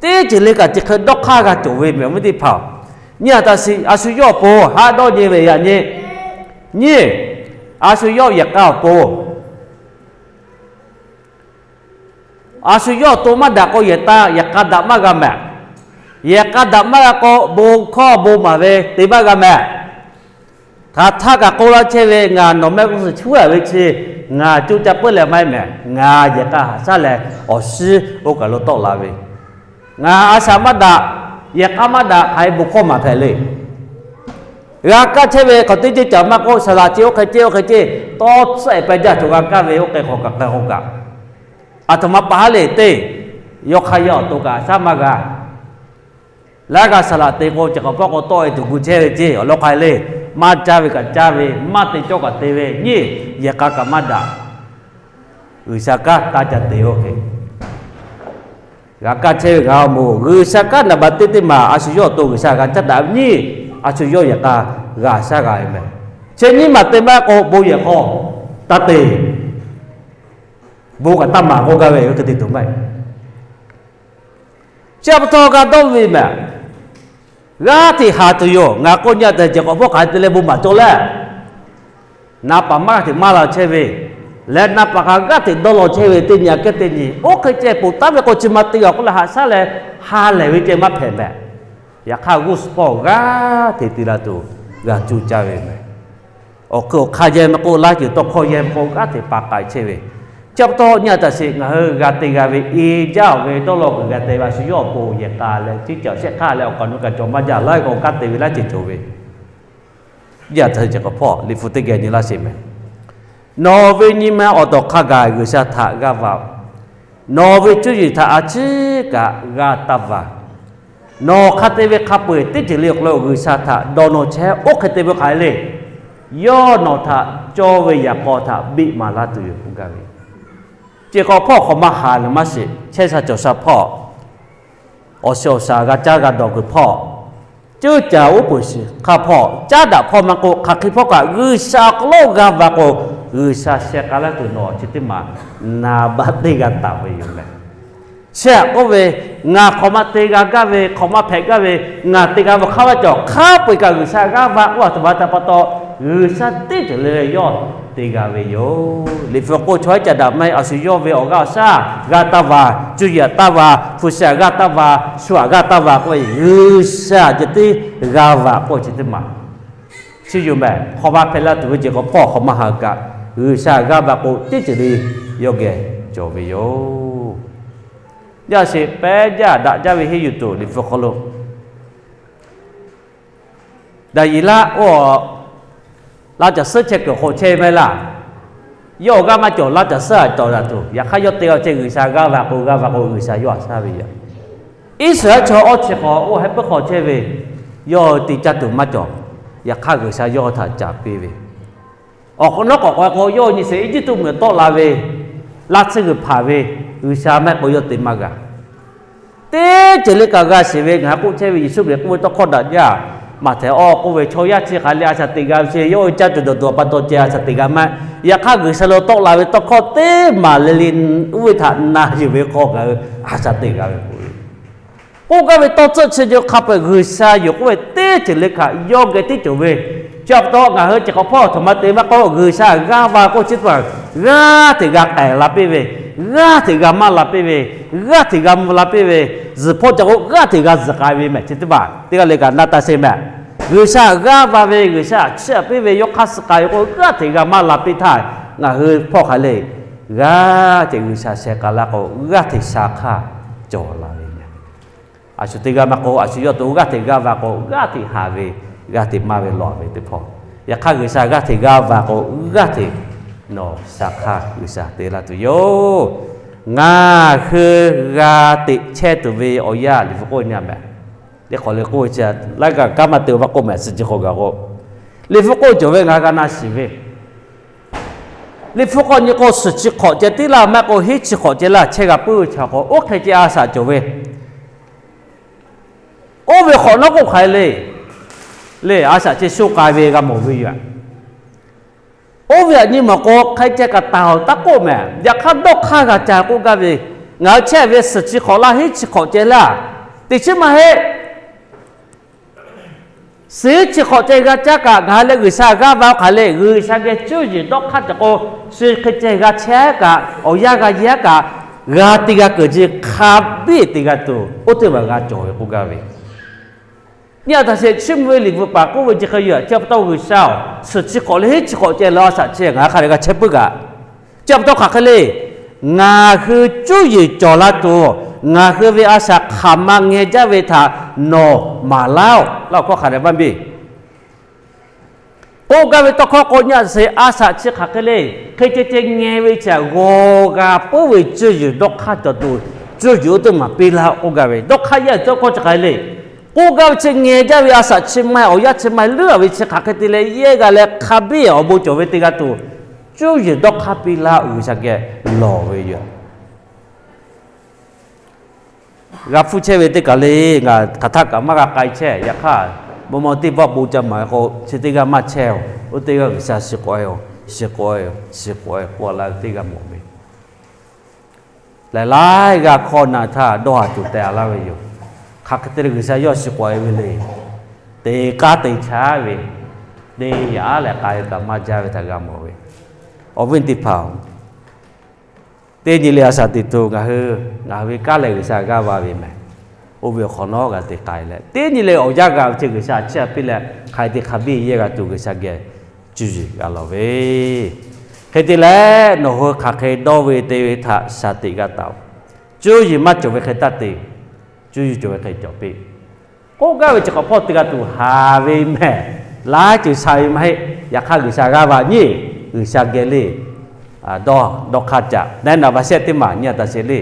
Teˇ ceuˬ le kaꞈ chi hk'e dawˇ hk'aˇ g'a cawˬ ve mehˍ ve teˇ hpaˍ. Nyi a taꞈ shiˍ, a shu yawˇ awˬ pon haꞈ dawˇ nyi ve yaꞈ nyi. Nyi, a shu yawˇ yehˬ k'a awˬ pon, a shu yawˇ awˬ to maˇ daꞈ k'o yehˬ k'a, yehˬ k'a daꞈ maˇ g'a mehˍ. Yehˬ k'a daꞈ maˇ g'a k'o bon hkawˇ bon maˍ ve te maˇ g'a mehˍ. Hk'aˬ htaˇ kaꞈ k'oˆ laˇ chehˇ ve, ngaˬ nawˬ mehˆ g'uˇ suhˍ chehˇ ve chi ngaˬ co caˇ peuˬ leh maˇ heˆ mehˍ. Ngaˬ yehˬ k'a haꞈ shaˉ leh awˬ shiˉ oˇ kaˬ lo tawˆ la ve, ngaˬ a shaꞈ maˇ daꞈ, yehˬ k'a maˇ daꞈ hk'aˬ hk'e bon hkawˇ maˍ hpehꞈ le. G'a kaˇ chehˇ ve hk'awꞈ teˇ ceuˬ caꞈ maˇ k'oˆ, saˍ laꞈ ce oˇ hk'e ce oˇ hk'e ce, tawˇ tsuhˆ e peh jaˇ cawˬ g'a kaˇ ve oˇ hk'e hk'awꞈ kaꞈ hk'e k'o kaꞈ, aˬ htoꞈ ma pa haˉ le te, yawˇ hk'aˇ yawˇ awˬ to kaꞈ shaˉ maˇ g'a. Laˇ g'a saˍ laꞈ te k'o cehˬ k'awꞈ hpawˇ k'o tawˆ e tuˬ gu chehˇ ve ce awˬ lawn hk'aˬ hk'e le, maˇ caˇ ve kaꞈ caˇ ve, maˇ te cawˇ kaꞈ te ve nyi, yehˬ k'a kaꞈ maˇ daꞈ. G'uiˬsha kanˉ taˇ ca te oˇ hk'e g'a kaˇ chehˇ ve g'a moˍ. G'uiˬsha kanˉ naˍ baˬ teˇ teˇ maˬ a shu yawˇ awˬ to G'uiˬsha g'a caˇ daꞈ ve nyi, a shu yawˇ yehˬ k'a g'a shaˉ g'a ve mehˍ. Chi nyiˇ maˬ te maˇ k'o bon yehˬ hk'aw taˇ te, bon kaꞈ taˇ maˍ k'oˆ gaˇ ve oˇ hk'e te tuˬ maˇ heˆ. Chi pa taw g'a dawˇ ve mehˍ. G'aˇ hteꞈ haˍ tuˬ yoˬ. Ngaˬ k'oˆ nyi a tehꞈ cehˬ k'awꞈ hpawˇ hk'aˬ hk'e te leh bon maˍ cawˇ leh, na paˍ maˇ g'aˇ hteꞈ maˇ la chehˇ ve, leh na paˍ hk'a g'aˇ hteꞈ dawˇ law chehˇ ve teˇ nyi aꞈ kehˉ teˇ nyi oˇ hk'e ceh ponˬ taˉ ve k'o chi ma te g'a k'oˆ leh haꞈ shaˉ leh ha lehˬ ve ceh maˇ hpehꞈ mehˍ. Yaꞈ hk'aˇ g'uˇ suhˍ hpawˇ g'aˇ hteꞈ te la tuˬ g'a cuˇ caˇ ve mehˍ. Awˬ hk'e awˬ hk'aˇ yehˇ maˇ k'oˆ, laˇ ceuˬ tawˇ hkawˇ yehˇ maˇ k'oˆ, g'aˇ hteꞈ pa k'ai chehˇ ve. Chi pa taw nyi a taꞈ sheˍ, ngaˬ hui g'a te g'a ve e jaˇ ve dawˇ law kuiˬ g'a te ve a shu yawˇ awˬ pon yehˬ k'a leh ceˇ caˬ shehˆ hk'aˇ leh awˬ kaꞈ nu kaꞈ cawˬ maˇ jaˇ laˇ ve k'o kanˉ te ve laˇ ceuˬ cawˬ ve. Yaꞈ htaˇ cehˬ k'awꞈ hpawˇ liꞈ hpu teˇ geh nyi laˇ sheˍ mehˍ. Nawˬ ve nyi ma awˬ tawˍ hk'a gaˬ G'uiˬsha htaꞈ g'aˇ va-oˬ. Nawˬ ve cuˇ yiˍ htaꞈ a ciˉ kaꞈ g'aˇ taˇ va. Nawˬ hk'a te ve hk'a peu-eˬ teˇ ceuˬ le awˬ hk'aw lo G'uiˬsha htaꞈ dawˇ nawˇ chehˇ. Oˇ hk'e te ve hk'aˬ hk'e le, yawˇ nawˬ htaꞈ cawˇ ve yaꞈ k'aw htaꞈ biˆ maˍ laˇ tuˬ yoˬ k'oˆ gaˇ ve. Cehˬ k'awꞈ hpawˇ hk'awꞈ maˇ haˍ leh maˇ shiˍ, chehˇ sha cawˬ sha hpawˇ awˬ shiˍ awˬ shaˍ g'a caˇ g'a dawˬ kuiˬ hpawˇ, ceuˇ caˬ uˉ peunˍ shiˍ hk'a hpawˇ, caˉ daꞈ hpawˇ maˇ k'oˆ, hk'aˬ hk'e hpawˇ kaꞈ G'uiˬsha hk'aw lo g'aˇ va k'o, G'uiˬsha sheh k'ai laˇ tuˬ nawˬ chi teˇ maˬ naˍ baˆ teˇ g'a taˍ ve yoˬ mehˍ. Chi htaꞈ k'oˆ ve, Ngaˬ hk'awꞈ ma te g'a gaˇ ve, hk'awꞈ ma hpehꞈ gaˇ ve, ngaˬ te g'a ve hk'aˇ maˇ cawˬ. Hk'a peu-eˬ kaꞈ G'uiˬsha g'aˇ va k'oˆ a htoꞈ ma htaꞈ pa taw, G'uiˬsha teˇ ceuˬ le le yawˇ te g'a ve yoˬ. Liꞈ hpu k'oˆ, chaw haiˉ caꞈ daꞈ maˇ heˆ, a shu yawˇ ve awˬ g'aˇ awˬ shaˉ g'aˇ taˇ va, cuˇ yiˍ taˇ va, hpu shi g'aˇ taˇ va, shu aꞈ g'aˇ taˇ va k'oˆ ve, G'uiˬsha ceh tiˉ g'aˇ va k'oˆ chi teˇ maˬ. Chi yoˬ mehˍ, hk'awꞈ ma hpehꞈ la tuˬ ve ceuˬ k'awꞈ hpawˇ hk'awꞈ maˇ ha kaꞈ, G'uiˬsha g'aˇ va k'o teˇ ceuˬ le yawˇ geh cawˬ ve yoˬ. Yaˇ sheˍ pehˉ jaˇ daꞈ jaˇ ve henˇ yuˬ tuˬ Liꞈ hpu hk'aw lo Daˍyeˍlaˆ oˇ, laˇ caˬ suhˉ chehˇ kuiˬ hk'oˆ chehˇ maˇ heˆ laˇ. Yawˇ awˬ g'aˇ maˇ cawˬ, laˇ caˬ suhˉ aꞈ cawˬ daꞈ tuˬ. Yaꞈ hk'aˇ yawˇ te g'a ceh G'uiˬsha g'aˇ va k'o, g'aˇ va k'o G'uiˬsha yawˇ aꞈ shaˉ ve yoˬ. Iˉsaˍreˍlaˆ chaw awˇ chi hk'aw oˇ heh puiˉ hk'aw chehˇ ve, yawˇ te caˇ tuˬ maˇ cawˬ. Yaꞈ hk'aˇ G'uiˬsha yawˇ htaꞈ caˍ piˇ ve, awˬ hk'awꞈ nawˉ k'awꞈ k'ai k'o, yawˇ nyi sheˍ Eˇjiˇtuꞈ mvuhˇmiˬ tawˆ la ve, laˇ tsuhˇ g'uiˬ hpanˍ ve, G'uiˬsha maˇ heˆ k'o yawˇ te maˇ g'a. Teˇ ceuˬ le kaꞈ g'a shiˍ ve, ngaˬ hui k'oˆ chehˇ ve Yeˍsuˆ Hkriꞈ k'oˆ ve tawˇ hkawˇ daꞈ jaˇ. Maꞈhtehˍ awˇ k'oˆ ve, chaw yaˇ chi hk'aˬ le a shaꞈ teꞈ g'a ve chi, yawˇ hui caˇ tuˬ dawˬ tuˬ awˬ pa taw ceh a shaꞈ teꞈ g'a maˇ. Yaꞈ hk'aˇ G'uiˬsha lo tawˆ la ve tawˇ hkawˇ teˇ maˬ le le, oˇ ve htaꞈ na yuˬ ve hk'aw ngaˬ hui a shaꞈ teꞈ g'a ve k'o, k'oˆ gaˇ ve tawˇ tcuhˆ chi yawˇ hk'a peu-eˬ G'uiˬsha yoˬ k'oˆ ve teˇ ceuˬ le kaꞈ yawˇ geh tiˉ cawˬ ve. Chi pa taw ngaˬ hui chi hk'awꞈ hpawˇ a htoꞈ ma te maˇ k'oˆ, G'uiˬsha g'aˇ va k'oˆ chi teˇ maˬ g'aˇ hteꞈ g'a k'aiˍ la piˇ ve, g'aˇ hteꞈ g'a maˇ la piˇ ve, g'aˇ hteꞈ g'a mvuh la piˇ ve, zuhˬ hpawˇ ca k'o g'aˇ hteꞈ g'a zuhˬ k'ai ve mehˍ. Chi teˇ maˬ teˇ g'aˇ le kaꞈ na taˇ sheˍ mehˍ. G'uiˬsha g'aˇ va ve, G'uiˬsha chiˇ aꞈ piˇ ve, yawˇ hk'aˇ suh k'ai ve k'o g'aˇ hteꞈ g'a maˇ la piˇ htaˇ, ngaˬ hui hpawˇ hk'aˬ le g'aˇ hteꞈ G'uiˬsha sheh k'ai la k'o, g'aˇ hteꞈ sha hk'aˇ cawˬ la ve mehˍ. A shu teˇ g'aˇ maˇ k'oˆ, a shu yawˇ to g'aˇ hteꞈ g'aˇ va k'o, g'aˇ hteꞈ haˍ ve, g'aˇ hteꞈ maˇ ve lawˬ ve teˇ hpawˇ. Yaꞈ hk'aˇ G'uiˬsha g'aˇ hteꞈ g'aˇ va k'o, g'aˇ hteꞈ nawˬ sha hk'aˇ G'uiˬsha te laˇ tuˬ yoˬ. Ngaˬ hui g'a teꞈ chehˇ tuˬ ve awˬ yanˇ Liꞈ hpu k'oˆ nyi mehˍ. Teˇ hk'awꞈ le k'oˆ ve chi laiˉ kaꞈ kanˉ maˇ te maˇ k'oˆ mehˍ, suhˍ chi hk'awꞈ gaˬ k'o, Liꞈ hpu k'oˆ cawˬ ve ngaˬ g'a na shiˍ ve, Liꞈ hpu k'awꞈ nyi k'o, suhˍ chi hk'awꞈ ceh tiˉ laˇ maˇ k'o, hiˉ chi hk'awꞈ ceh laˇ chehˇ g'a puiˉ ve chi k'o, oˇ hk'e ceh a shaꞈ cawˬ ve, oˇ ve hk'awꞈ nawˉ k'oˆ hk'aˬ hk'e le, le a shaꞈ ceh sho k'ai ve g'a mawˬ ve yoˬ. Oˇ ve aꞈ nyi mawˬ k'o, hk'e ceh kaꞈ taˍ awˬ taˇ k'oˆ mehˍ. Yaꞈ hk'aˇ dawˇ hk'aˇ g'a ca k'oˆ gaˇ ve, ngaˬ hui chehˇ ve suhˍ chi hk'awꞈ laˇ hiˉ chi hk'awꞈ ceh laˇ, teꞈ chiˉ maˇ heˆ. Suhˍ chi hk'awꞈ ceh g'a caˇ kaꞈ, ngaˬ hui leh G'uiˬsha g'aˇ va hk'aˬ le, G'uiˬsha geh cuˇ yiˍ dawˇ hk'aˇ cawˬ k'o, suhˍ hk'e ceh g'a chehˇ kaꞈ, awˬ yanˇ g'a yaˇ kaꞈ, g'a te g'a keunˍ ce hk'a biˇ te g'a tuˬ, oˇ teˇ maˬ g'a cawˬ ve k'oˆ gaˇ ve. Nyi a htaꞈ sheˍ chiˇ mvuh ve Liꞈ hpu paˍ k'oˆ ve chi hk'e yoˬ. Chi pa taw G'uiˬsha-oˬ, suhˍ chi hk'awꞈ leh hiˉ chi hk'awꞈ ceh leh a shaꞈ chi ngaˬ hui hk'a dehꞈ g'a chehˇ puiˉ kaꞈ, chi pa taw hk'aˬ hk'e le, ngaˬ hui cuˇ yiˍ cawˬ la tuˬ, ngaˬ hui ve a shaꞈ hk'aˬ ma ngeh jaˇ ve htaꞈ nawˬ maˍ laˇ-oˆ laˇ awˬ hkawˇ hk'a dehꞈ maˇ biˇ k'oˆ gaˇ ve tawˇ hkawˇ k'o, nyi a sheˍ a shaꞈ chi hk'aˬ hk'e le, hk'e ceh ceh ngeh ve chi aꞈ g'aw g'a puiˉ ve cuˇ yiˍ dawˇ hk'aˇ cawˬ tuˬ, cuˇ yiˍ oˇ teˇ maˬ piˇ laˇ-oˆ k'oˆ gaˇ ve. Dawˇ hk'aˇ yaˇ tawˇ hkawˇ chi hk'aˬ hk'e le, k'oˆ gaˇ ve chi ngeh jaˇ ve a shaꞈ chi maˇ heˆ, awˬ yanˇ chi maˇ heˆ, leuˉ a ve chi hk'aˬ hk'e te leh yehˇ g'a leh hk'a biˇ awˬ bon cawˬ ve te g'a tuˬ, cuˇ yiˍ dawˇ hk'aˇ piˇ laˇ-oˆ, G'uiˬsha geh lawˬ ve yoˬ. G'a hpfuhˇ chehˇ ve teˇ kaˬ le, ngaˬ hk'aˬ htaˇ kaꞈ maˇ g'a k'ai chehˇ. Yaꞈ hk'aˇ, bon maw teˇ baˆ bon ca maˍ k'o, chi teˇ g'aˇ maˇ chehˇ-oˬ. Oˇ teˇ g'aˇ G'uiˬsha shiˍ k'awꞈ-e-oˬ, shiˍ k'awꞈ-e-oˬ, shiˍ k'awꞈ-e k'oˆ laˇ ve teˇ g'aˇ mawˬ ve, laiˬ laiˉ g'aˇ hkawˇ na htaˇ dawˇ haˍ tuˬ teh-a laˇ ve yoˬ. Hk'aˬ hk'e te leh G'uiˬsha yawˇ shiˍ k'awꞈ-e ve le. Te k'aˉ te chaˉ ve, te yaꞈ leh k'ai ve kaꞈ maˇ jaˇ ve htaꞈ g'a mawˬ ve. Awˬ viˉ teˇ hpaˍ-oˬ, teˇ nyi le a shaꞈ teꞈ tuˬ ngaˬ hui, ngaˬ hui ve kanˉ lehˬ G'uiˬsha g'aˇ va ve mehˍ. Oˇ ve awˬ hk'awꞈ nawˉ g'a te k'ai leh, teˇ nyi le awˬ yanˇ g'a ve chi G'uiˬsha chiˇ aꞈ piˇ leh, hk'aˬ hk'e te hk'a biˇ yehˇ g'a tuˬ G'uiˬsha geh cuˇ yiˍ g'a lawˬ ve. Hk'e te leh, nawˬ hui hk'aˬ hk'e dawˇ ve te ve htaꞈ shaˍ teꞈ g'a taˍ-oˬ. Cuˇ yiˍ maˇ cawˬ ve hk'e taˇ te. Cuˇ yiˍ cawˬ ve hk'e cawˬ piˇ. K'oˆ gaˇ ve chi hk'awꞈ hpawˇ te g'a tuˬ haˍ ve mehˍ. Laiˉ ceuˬ sha ve maˇ heˆ. Yaꞈ hk'aˇ G'uiˬsha g'aˇ va nyi, G'uiˬsha geh le, dawˇ, dawˇ hk'aˇ caꞈ. Naˉ naꞈ va shehˆ teˇ maˬ nyi a taꞈ sheˍ le.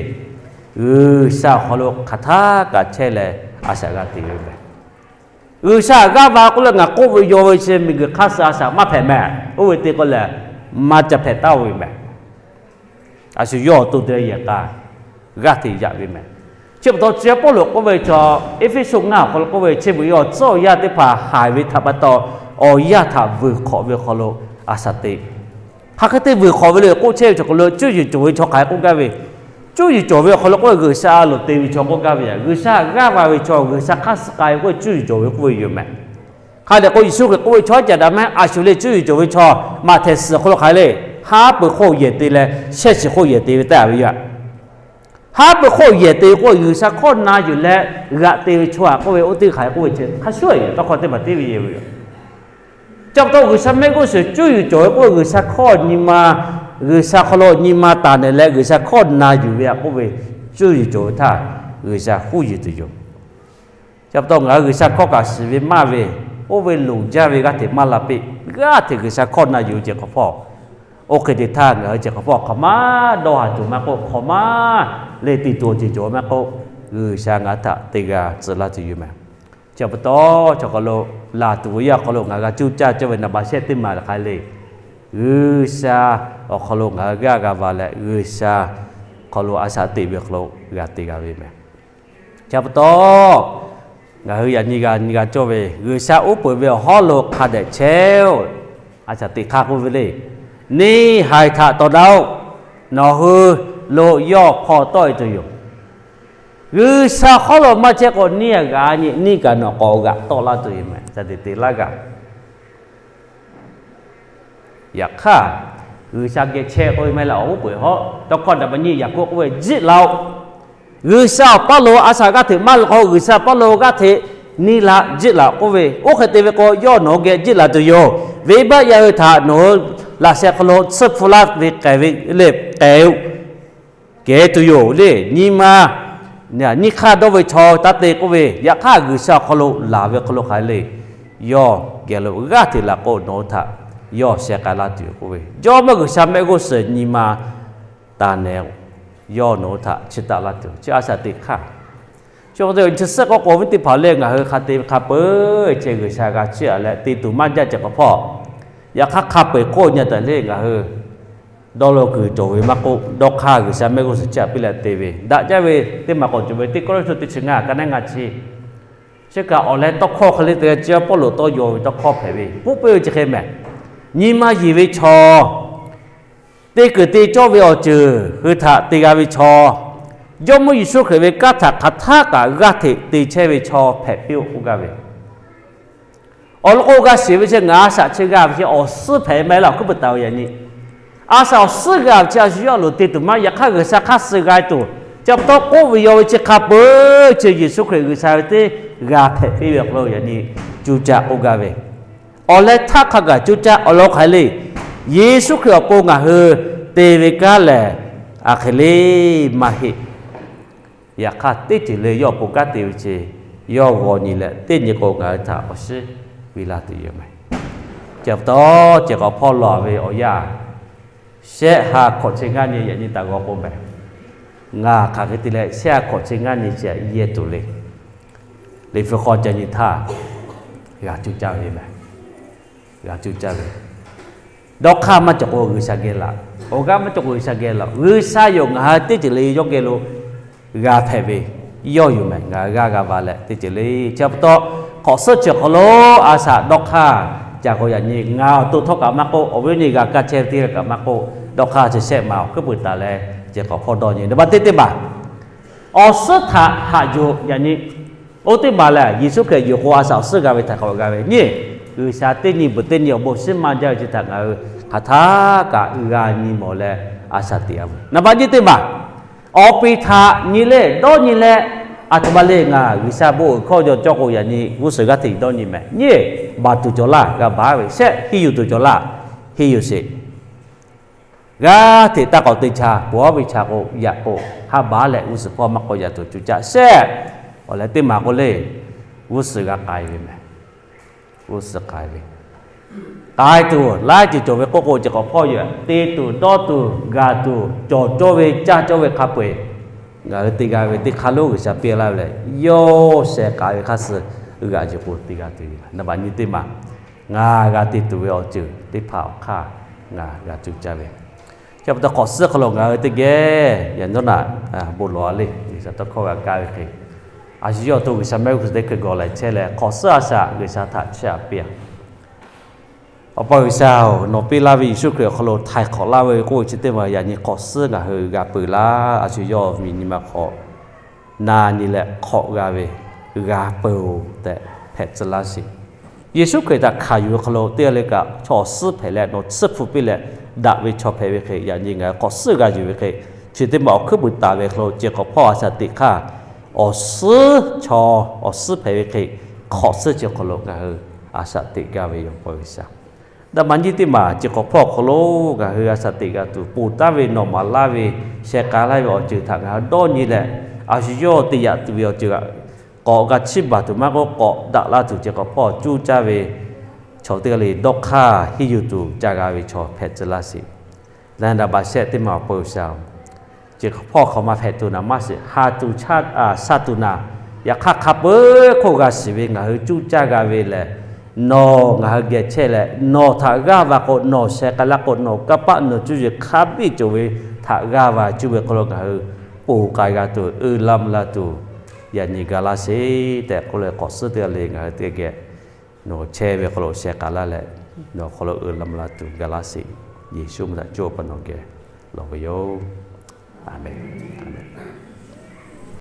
G'uiˬsha awˬ hk'aw lo hk'aˬ htaˇ kaꞈ chehˇ leh a shaꞈ g'a te ve mehˍ. G'uiˬsha g'aˇ va k'oˆ leh ngaˬ k'oˆ ve yaw ve chi miˬguiˬ hk'aˇ suh a shaꞈ maˇ hpehꞈ mehˍ. Oˇ ve te k'o lehˬ, maˇ ca hpehꞈ taˉ-o ve mehˍ. A shu yawˇ awˬ to te leh yehˬ k'a g'aˇ hteꞈ yaꞈ ve mehˍ. Chi pa taw chi Pawˇluꞈ k'oˆ ve chaw Eˇfeˇsuꞈ ngaˇ awˬ hk'aw lo k'oˆ ve, chi beuꞈ yawˇ tcuhˉ awˬ yanˇ teˇ hpaˍ haiˬ ve htaꞈ pa taw, awˬ yanˇ htaꞈ vuiˬ hk'awꞈ ve awˬ hk'aw lo a shaꞈ teꞈ. Hk'aˬ hk'e te vuiˬ hk'awꞈ ve le k'oˆ chehˇ ve chaw hk'aw lo cuˇ yiˍ cawˬ ve chaw hk'aˬ hk'e k'oˆ gaˇ ve, Cuˇ yiˍ cawˬ ve awˬ hk'aw lo k'oˆ ve, G'uiˬsha a loˍ te ve chaw k'oˆ gaˇ ve yoˬ. G'uiˬsha g'aˇ va ve chaw, G'uiˬsha hk'aˇ suh k'ai ve k'oˆ ve cuˇ yiˍ cawˬ ve k'oˆ ve yoˬ mehˬ. Hk'a dehꞈ k'o, Yeˍsuˆ Hkriꞈ k'oˆ ve, Chaw caˬ daꞈ mehˉ, a shu le cuˇ yiˍ cawˬ ve chaw, Maꞈhtehˍ suhˍ awˬ hk'aw lo hk'aˬ hk'e le, haˉ pui hk'oˆ yehˬ te leh shehˆ shiˍ hk'oˆ yehˬ te ve taˇ ve yoˬ. Haˉ pui hk'oˆ yehˬ te ve k'o, G'uiˬsha hkawˇ na yuˬ leh g'aꞈ te ve chaw aꞈ k'oˆ ve, oˇ teˇ hk'aˬ k'oˆ ve chi hk'a shuˍ yoˬ. Tawˇ hkawˇ teˇ maˬ tiˉ ve yehˬ ve yoˬ. Chi pa taw G'uiˬsha mehˆ g'uˇ suhˍ cuˇ yiˍ cawˬ ve k'oˆ ve, G'uiˬsha hkawˇ nyi ma, G'uiˬsha hk'aw lo nyi ma taˍ nehˬ leh G'uiˬsha hkawˇ na yuˬ ve aꞈ k'oˆ ve, cuˇ yiˍ cawˬ ve htaˇ G'uiˬsha huˉ yiˍ tuˬ yoˬ. Chi pa taw ngaˬ hui G'uiˬsha hkawˇ kaꞈ shiˍ ve maˇ ve, oˇ ve loˍ jaˇ ve g'aˇ hteꞈ maˇ la piˇ. G'aˇ hteꞈ G'uiˬsha hkawˇ na yuˬ ve ceh hk'awꞈ hpawˇ, oˇ hk'e te htaˇ ngaˬ hui ceh hk'awꞈ hpawˇ hk'awꞈ maˇ dawˇ haˍ tuˬ maˇ k'oˆ, hk'awꞈ maˇ le te tuˬ awˬ ceuˬ cawˬ maˇ k'oˆ, G'uiˬsha ngaˬ hui htaꞈ teˇ g'aˇ tcuh laˇ tuˬ yoˬ mehˬ. Chi pa taw, chaw hk'aw lo laˬ tuˬ ve yaˇ awˬ hk'aw lo ngaˬ hui g'a cuˇ caˇ cawˇ ve naˍ baˍ shehˆ teˇ maˬ hk'aˬ hk'e le, G'uiˬsha awˬ hk'aw lo ngaˬ hui g'aˇ g'a va leh, G'uiˬsha hk'aw lo a shaꞈ teꞈ ve awˬ hk'aw lo g'a te g'a ve mehˬ. Chi pa taw, ngaˬ hui yaꞈ nyi g'a nyi g'a cawˇ ve, G'uiˬsha uˉ peunˍ ve awˬ hawˉ lo hk'a dehꞈ chehˇ-oˆ. A shaꞈ teꞈ hk'aˇ k'oˆ ve le, Neˇ haiˬ htaꞈ tawˍ daꞈ-oˆ. Nawˬ hui lo yawˇ hpawˇ tawˆ e tuˬ yoˬ. G'uiˬsha hawˉ lo maˇ chehˇ k'o, neˇ a g'a nyi, neˇ kaꞈ nawˬ k'awꞈ g'aꞈ tawˆ laˇ tuˬ yoˬ mehˬ. Shaꞈ teꞈ teꞈ laˇ g'aꞈ Yaꞈ hk'aˇ, G'uiˬsha geh chehˇ k'oˆ ve maˇ heˆ leh, awˬ uˉ peunˍ hawˉ tawˇ hkawˇ daꞈ ba nyi yaꞈ k'oˆ k'oˆ ve, jiˆ laˬ-oꞈ. G'uiˬsha awˬ paˇ lo a shaꞈ g'aˇ hteꞈ maˇ la k'o, G'uiˬsha paˇ lo g'aˇ hteꞈ neˇ la jiˆ laˬ k'oˆ ve, oˇ hk'e te ve k'o, yawˇ nawˬ hui geh jiˆ laˬ tuˬ yoˬ. Venˇbaˆ yaˇ hui htaꞈ nawˬ hui laꞈ sheh hk'aw lo tsuhˇ hpu laˇ ve k'ehˬ ve le k'ehˬ-o. Kehˬ tuˬ yoˬ le. Nyi ma nyiˇ hk'aˇ dawˇ ve chaw taˇ te k'oˆ ve, yaꞈ hk'aˇ G'uiˬsha awˬ hk'aw lo laˬ ve hk'aw lo hk'aˬ hk'e le, yawˇ geh lo g'aˇ hteꞈ laˬ k'o, nawˬ hui htaꞈ yawˇ sheh k'ai laˇ tuˬ yoˬ k'oˆ ve, Jawˇmawˇ G'uiˬsha mehˆ g'uˇ suhˍ nyi ma taˍ nehˬ-oˬ. Yawˇ nawˬ hui htaꞈ chiˇ taˆ laˇ tuˬ, chi a shaꞈ teꞈ hk'aˇ. Chi pa taw chi suhˉ k'awꞈ k'oˍ ve teˇ hpaˍ lehˬ, ngaˬ hui hk'a te ve hk'a peu-eˬ ceh G'uiˬsha g'a chiˇ aꞈ leh te tuˬ maˇ jaˇ ceh hk'awꞈ hpawˇ, yaꞈ hk'aˇ hk'a peu-eˬ k'oˆ nyi taˍ le. Ngaˬ hui dawˇ law kuiˬ cawˬ ve maˇ k'oˆ, dawˇ hk'aˇ G'uiˬsha mehˆ g'uˇ suhˍ chiˇ aꞈ piˇ leh te ve daꞈ jaˇ ve teˇ maˬ k'awꞈ cawˬ ve, Teˇ Kawˇrenˍhtuˆ teˇ chi ngaˇ, ka neˉ ngaˇ chi. Chi kaꞈ awˬ leh tawˇ hkawˇ hk'e le te leh, chi Pawˇluꞈ tawˇ yaw ve tawˇ hkawˇ hpehꞈ ve, k'oˆ piˇ ve chi hk'e mehˬ. Nyi ma yeˬ ve chaw, te kuiˬ te cawˇ ve awˬ ceuˬ hui htaꞈ te g'a ve chaw, Jawˇmawˇ Yeˍsuˆ Hkriꞈ ve kanˉ htaꞈ hk'aˬ htaˆ kaꞈ g'aˇ hteꞈ te chehˇ ve chaw hpehꞈ piˇ-oˆ k'oˆ gaˇ ve. Awˬ lawn k'o, g'a shiˍ ve chi ngaˬ a shaꞈ chi g'a ve chi awˬ suhˉ hpehꞈ maˇ heˆ laˇ, awˬ hkuiˉ peuˬ taˍ ve yaꞈ nyi. A shaꞈ awˬ suhˉ g'a ve chi a shu yawˇ loˍ te tuˬ maˇ, yaꞈ hk'aˇ G'uiˬsha hk'aˇ suh g'a tuˬ, chi pa taw k'oˆ ve yaw ve chi hk'a peu-eˬ chi Yeˍsuˆ Hkriꞈ G'uiˬsha ve teˇ g'a hpehꞈ piˇ ve awˬ hk'aw lo yaꞈ nyi cuˇ caˆ k'oˆ gaˇ ve. Awˬ leh htaˇ hk'a gaˬ cuˇ caˆ awˬ lawn hk'aˬ hk'e le, Yeˍsuˆ Hkriꞈ awˬ pon ngaˬ hui te ve kanˉ lehˬ, a hk'e le maˇ heˆ. Yaꞈ hk'aˇ, teˇ ceuˬ le yawˇ awˬ pon kanˉ te ve chi yawˇ g'aw nyi leh, teˇ nyi k'o ngaˬ hui htaꞈ awˬ shiˉ ve laˇ tuˬ yoˬ mehˬ. Chi pa taw, ceh k'awꞈ hpawˇ lawˬ ve awˬ yanˇ, shehˆ ha hkawꞈ chi ngaˇ nyi yaꞈ nyi taˍ g'aw k'o mehˬ, ngaˬ hk'aˬ hk'e te leh shehˆ ha hkawꞈ chi ngaˇ nyi chi yehˇ tuˬ le. Liꞈ hpu hk'aw ca nyi htaˇ, g'a cuˇ caˇ ve mehˬ. G'a cuˇ caˇ ve, dawˇ hk'aˇ maˇ cawˬ k'o G'uiˬsha geh laˬ, awˬ g'aˇ maˇ cawˬ k'o G'uiˬsha geh laˬ. G'uiˬsha yoˬ ngaˬ hui teˇ ceuˬ le yawˇ geh lo g'a hpehꞈ ve, yawˇ yoˬ mehˬ. Ngaˬ hui g'aˇ g'a va leh teˇ ceuˬ le. Chi pa taw, hk'awꞈ suhˉ chi awˬ hk'aw lo a shaꞈ dawˇ hk'aˇ ca k'o yaꞈ nyi ngaˬ awˬ to htawˇ kaꞈ maˇ k'oˆ, awˬ viˉ awˬ nyi g'a kaˇ chehˇ ve teˇ g'aˇ kaꞈ maˇ k'oˆ, dawˇ hk'aˇ chi shehˆ ma awˬ hkuiˉ peuˬ taˍ leh, ceh k'awꞈ hpawˇ dawˇ nyi. Naˍ baˆ teˇ teˇ maˬ, awˬ suhˉ htaꞈ haꞈ yuˬ yaꞈ nyi. Oˇ teˇ maˬ lehˬ, Yeˍsuˆ Hkriꞈ yuˬ k'o a shaꞈ awˬ suhˉ g'a ve htaꞈ k'awꞈ g'a ve nyi. G'uiˬsha teˇ nyi beuꞈ teˇ nyi awˬ bon shiˉ maˇ jaˇ ve chi htaꞈ ngaˬ hui hk'aˬ htaˇ kaꞈ g'a nyi mawˬ leh a shaꞈ teꞈ-a ve. Naˍ baˆ nyiˇ teˇ maˬ, awˬ piˍ htaꞈ nyi leh dawˇ nyi leh, a htoꞈ ma le ngaˬ G'uiˬsha bon uiˍ hkawˇ yaw cawˇ k'o yaꞈ nyi g'uˇ suhˍ g'aˇ hteꞈ dawˇ nyi mehˬ. Nyi, baˬ tuˬ cawˬ laˇ, g'a baˬ ve shehˆ, henˇ yuˬ tuˬ cawˬ laˇ, henˇ yuˬ sheˍ. G'aˇ hteꞈ taˇ k'awꞈ te cha, pawˬ-aˉ ve cha k'o yaꞈ k'o, ha baˬ leh g'uˇ suhˍ hpawˇ maˇ k'awꞈ yaꞈ tuˬ cuˇ caˇ shehˆ. Awˬ leh teˇ maˬ k'o le, g'uˇ suhˍ g'a k'ai ve mehˬ. G'uˇ suhˍ k'ai ve, k'ai tuˬ laiˉ ceuˬ cawˬ ve k'oˆ k'o, ceh k'awꞈ hpawˇ yoˬ. Te tuˬ, dawˇ tuˬ, gaˬ tuˬ, cawˬ cawˇ ve, caˇ cawˇ ve hk'a peu-eˬ, ngaˬ hui te g'a ve teˇ hk'aˇ lonˉ G'uiˬsha piˇ laˇ ve lehˬ, yawˇ sheh k'ai ve hk'aˇ suh g'aꞈ yuˬ k'o te g'a tuˬ yoˬ. Naˍ baˆ nyi teˇ maˬ, ngaˬ g'a te tuˬ ve awˬ ceuˬ teˇ hpaˍ awˬ hk'aˇ ngaˬ g'a cuˇ caˇ ve. Chi pa taw hk'awꞈ suhˉ hk'aw lo ngaˬ hui teˇ geh yaꞈ nyi naˆ bon lawˬ-a le. G'uiˬsha tawˇ hkawˇ g'a kaˇ ve hk'e, a shu yawˇ awˬ to G'uiˬsha mehˆ g'uˇ suhˍ teˇ hkui gawˬ leh chehˇ leh, hk'awꞈ suhˉ a shaꞈ G'uiˬsha htaꞈ chiˇ aꞈ piˇ-a. Awˬ pa G'uiˬsha-oˬ, nawˬ piˇ laˇ ve Yeˍsuˆ Hkriꞈ awˬ hk'aw lo htaiˍ hk'awꞈ laˇ ve k'oˆ ve chi teˇ maˬ yaꞈ nyi k'awꞈ suhˉ ngaˬ hui g'a peuˬ laˇ. A shu yawˇ ve nyi ma hk'aw na nyi leh hk'awꞈ g'a ve g'a peuˬ-oˬ tehꞈ hpehꞈ tcuh laˇ sheˍ. Yeˍsuˆ Hkriꞈ htaꞈ hkanˍ yuˬ ve hk'aw lo teˇ g'aˇ le kaꞈ chaw awˬ suhˉ hpehꞈ leh nawˬ tsuhˇ hpu piˇ leh daꞈ ve chaw hpehꞈ ve hk'e, yaꞈ nyi ngaˬ hui k'awꞈ suhˉ g'a yuˬ ve hk'e, chi teˇ maˬ awˬ hkuiˉ puiˍ taˍ ve hk'aw lo ceh k'awꞈ hpawˇ a shaꞈ teꞈ hk'aˇ, awˬ suhˉ chaw awˬ suhˉ hpehꞈ ve hk'e, hk'awꞈ suhˉ chi hk'aw lo ngaˬ hui a shaꞈ teꞈ gaˇ ve yoˬ, Awˬ pa G'uiˬsha. Daꞈ maˍ nyiˇ teˇ maˬ ceh k'awꞈ hpawˇ awˬ hk'aw lo ngaˬ hui a shaꞈ teꞈ g'a tuˬ, ponˬ taˍ ve nawˬ maˍ laˇ ve, sheh k'ai laˇ ve awˬ ceuˬ htaꞈ ngaˬ hui dawˇ nyi leh, a shu yawˇ te yaꞈ tuˬ ve awˬ ceuˬ k'awꞈ g'a chiˇ baˬ tuˬ maˇ k'oˆ, k'awꞈ daꞈ laˇ tuˬ ceh k'awꞈ hpawˇ cuˇ caˇ ve chaw teˇ g'aˇ le dawˇ hk'aˇ henˇ yuˬ tuˬ ca g'a ve chaw hpehꞈ tcuh laˇ sheˍ. Leh daꞈ baˬ shehˆ teˇ maˬ awˬ pa G'uiˬsha-oˬ, ceh k'awꞈ hpawˇ hk'awꞈ ma hpehꞈ tuˬ naˍ maˇ shiˍ, ha tuˬ sha tuˬ naˍ, yaꞈ hk'aˇ hk'a peu-eˬ hk'oˆ g'a shiˍ ve ngaˬ hui cuˇ caˇ g'a ve lehˬ, nawˬ ngaˬ hui geh chehˇ leh nawˬ htaꞈ g'aˇ va k'o, nawˬ sheh k'ai laˇ k'o, nawˬ kanˇ paˆ nawˬ cuˇ yiˍ hk'a biˇ cawˬ ve htaꞈ g'aˇ va cuˇ ve hk'aw lo ngaˬ hui ponˬ k'ai g'a tuˬ, uiˍ la mvuh la tuˬ yaꞈ nyi ga laˇ sheˍ tehꞈ k'oˆ leh, k'awꞈ suhˉ teˇ g'aˇ le ngaˬ hui teˇ geh nawˬ chehˇ ve hk'aw lo sheh k'ai laˇ leh, nawˬ hk'aw lo uiˍ la mvuh la tuˬ ga laˇ sheˍ. Yeˍsuˆ mvuhˇ htaꞈ cawˇ pa nawˬ geh lawˬ ve yoˬ.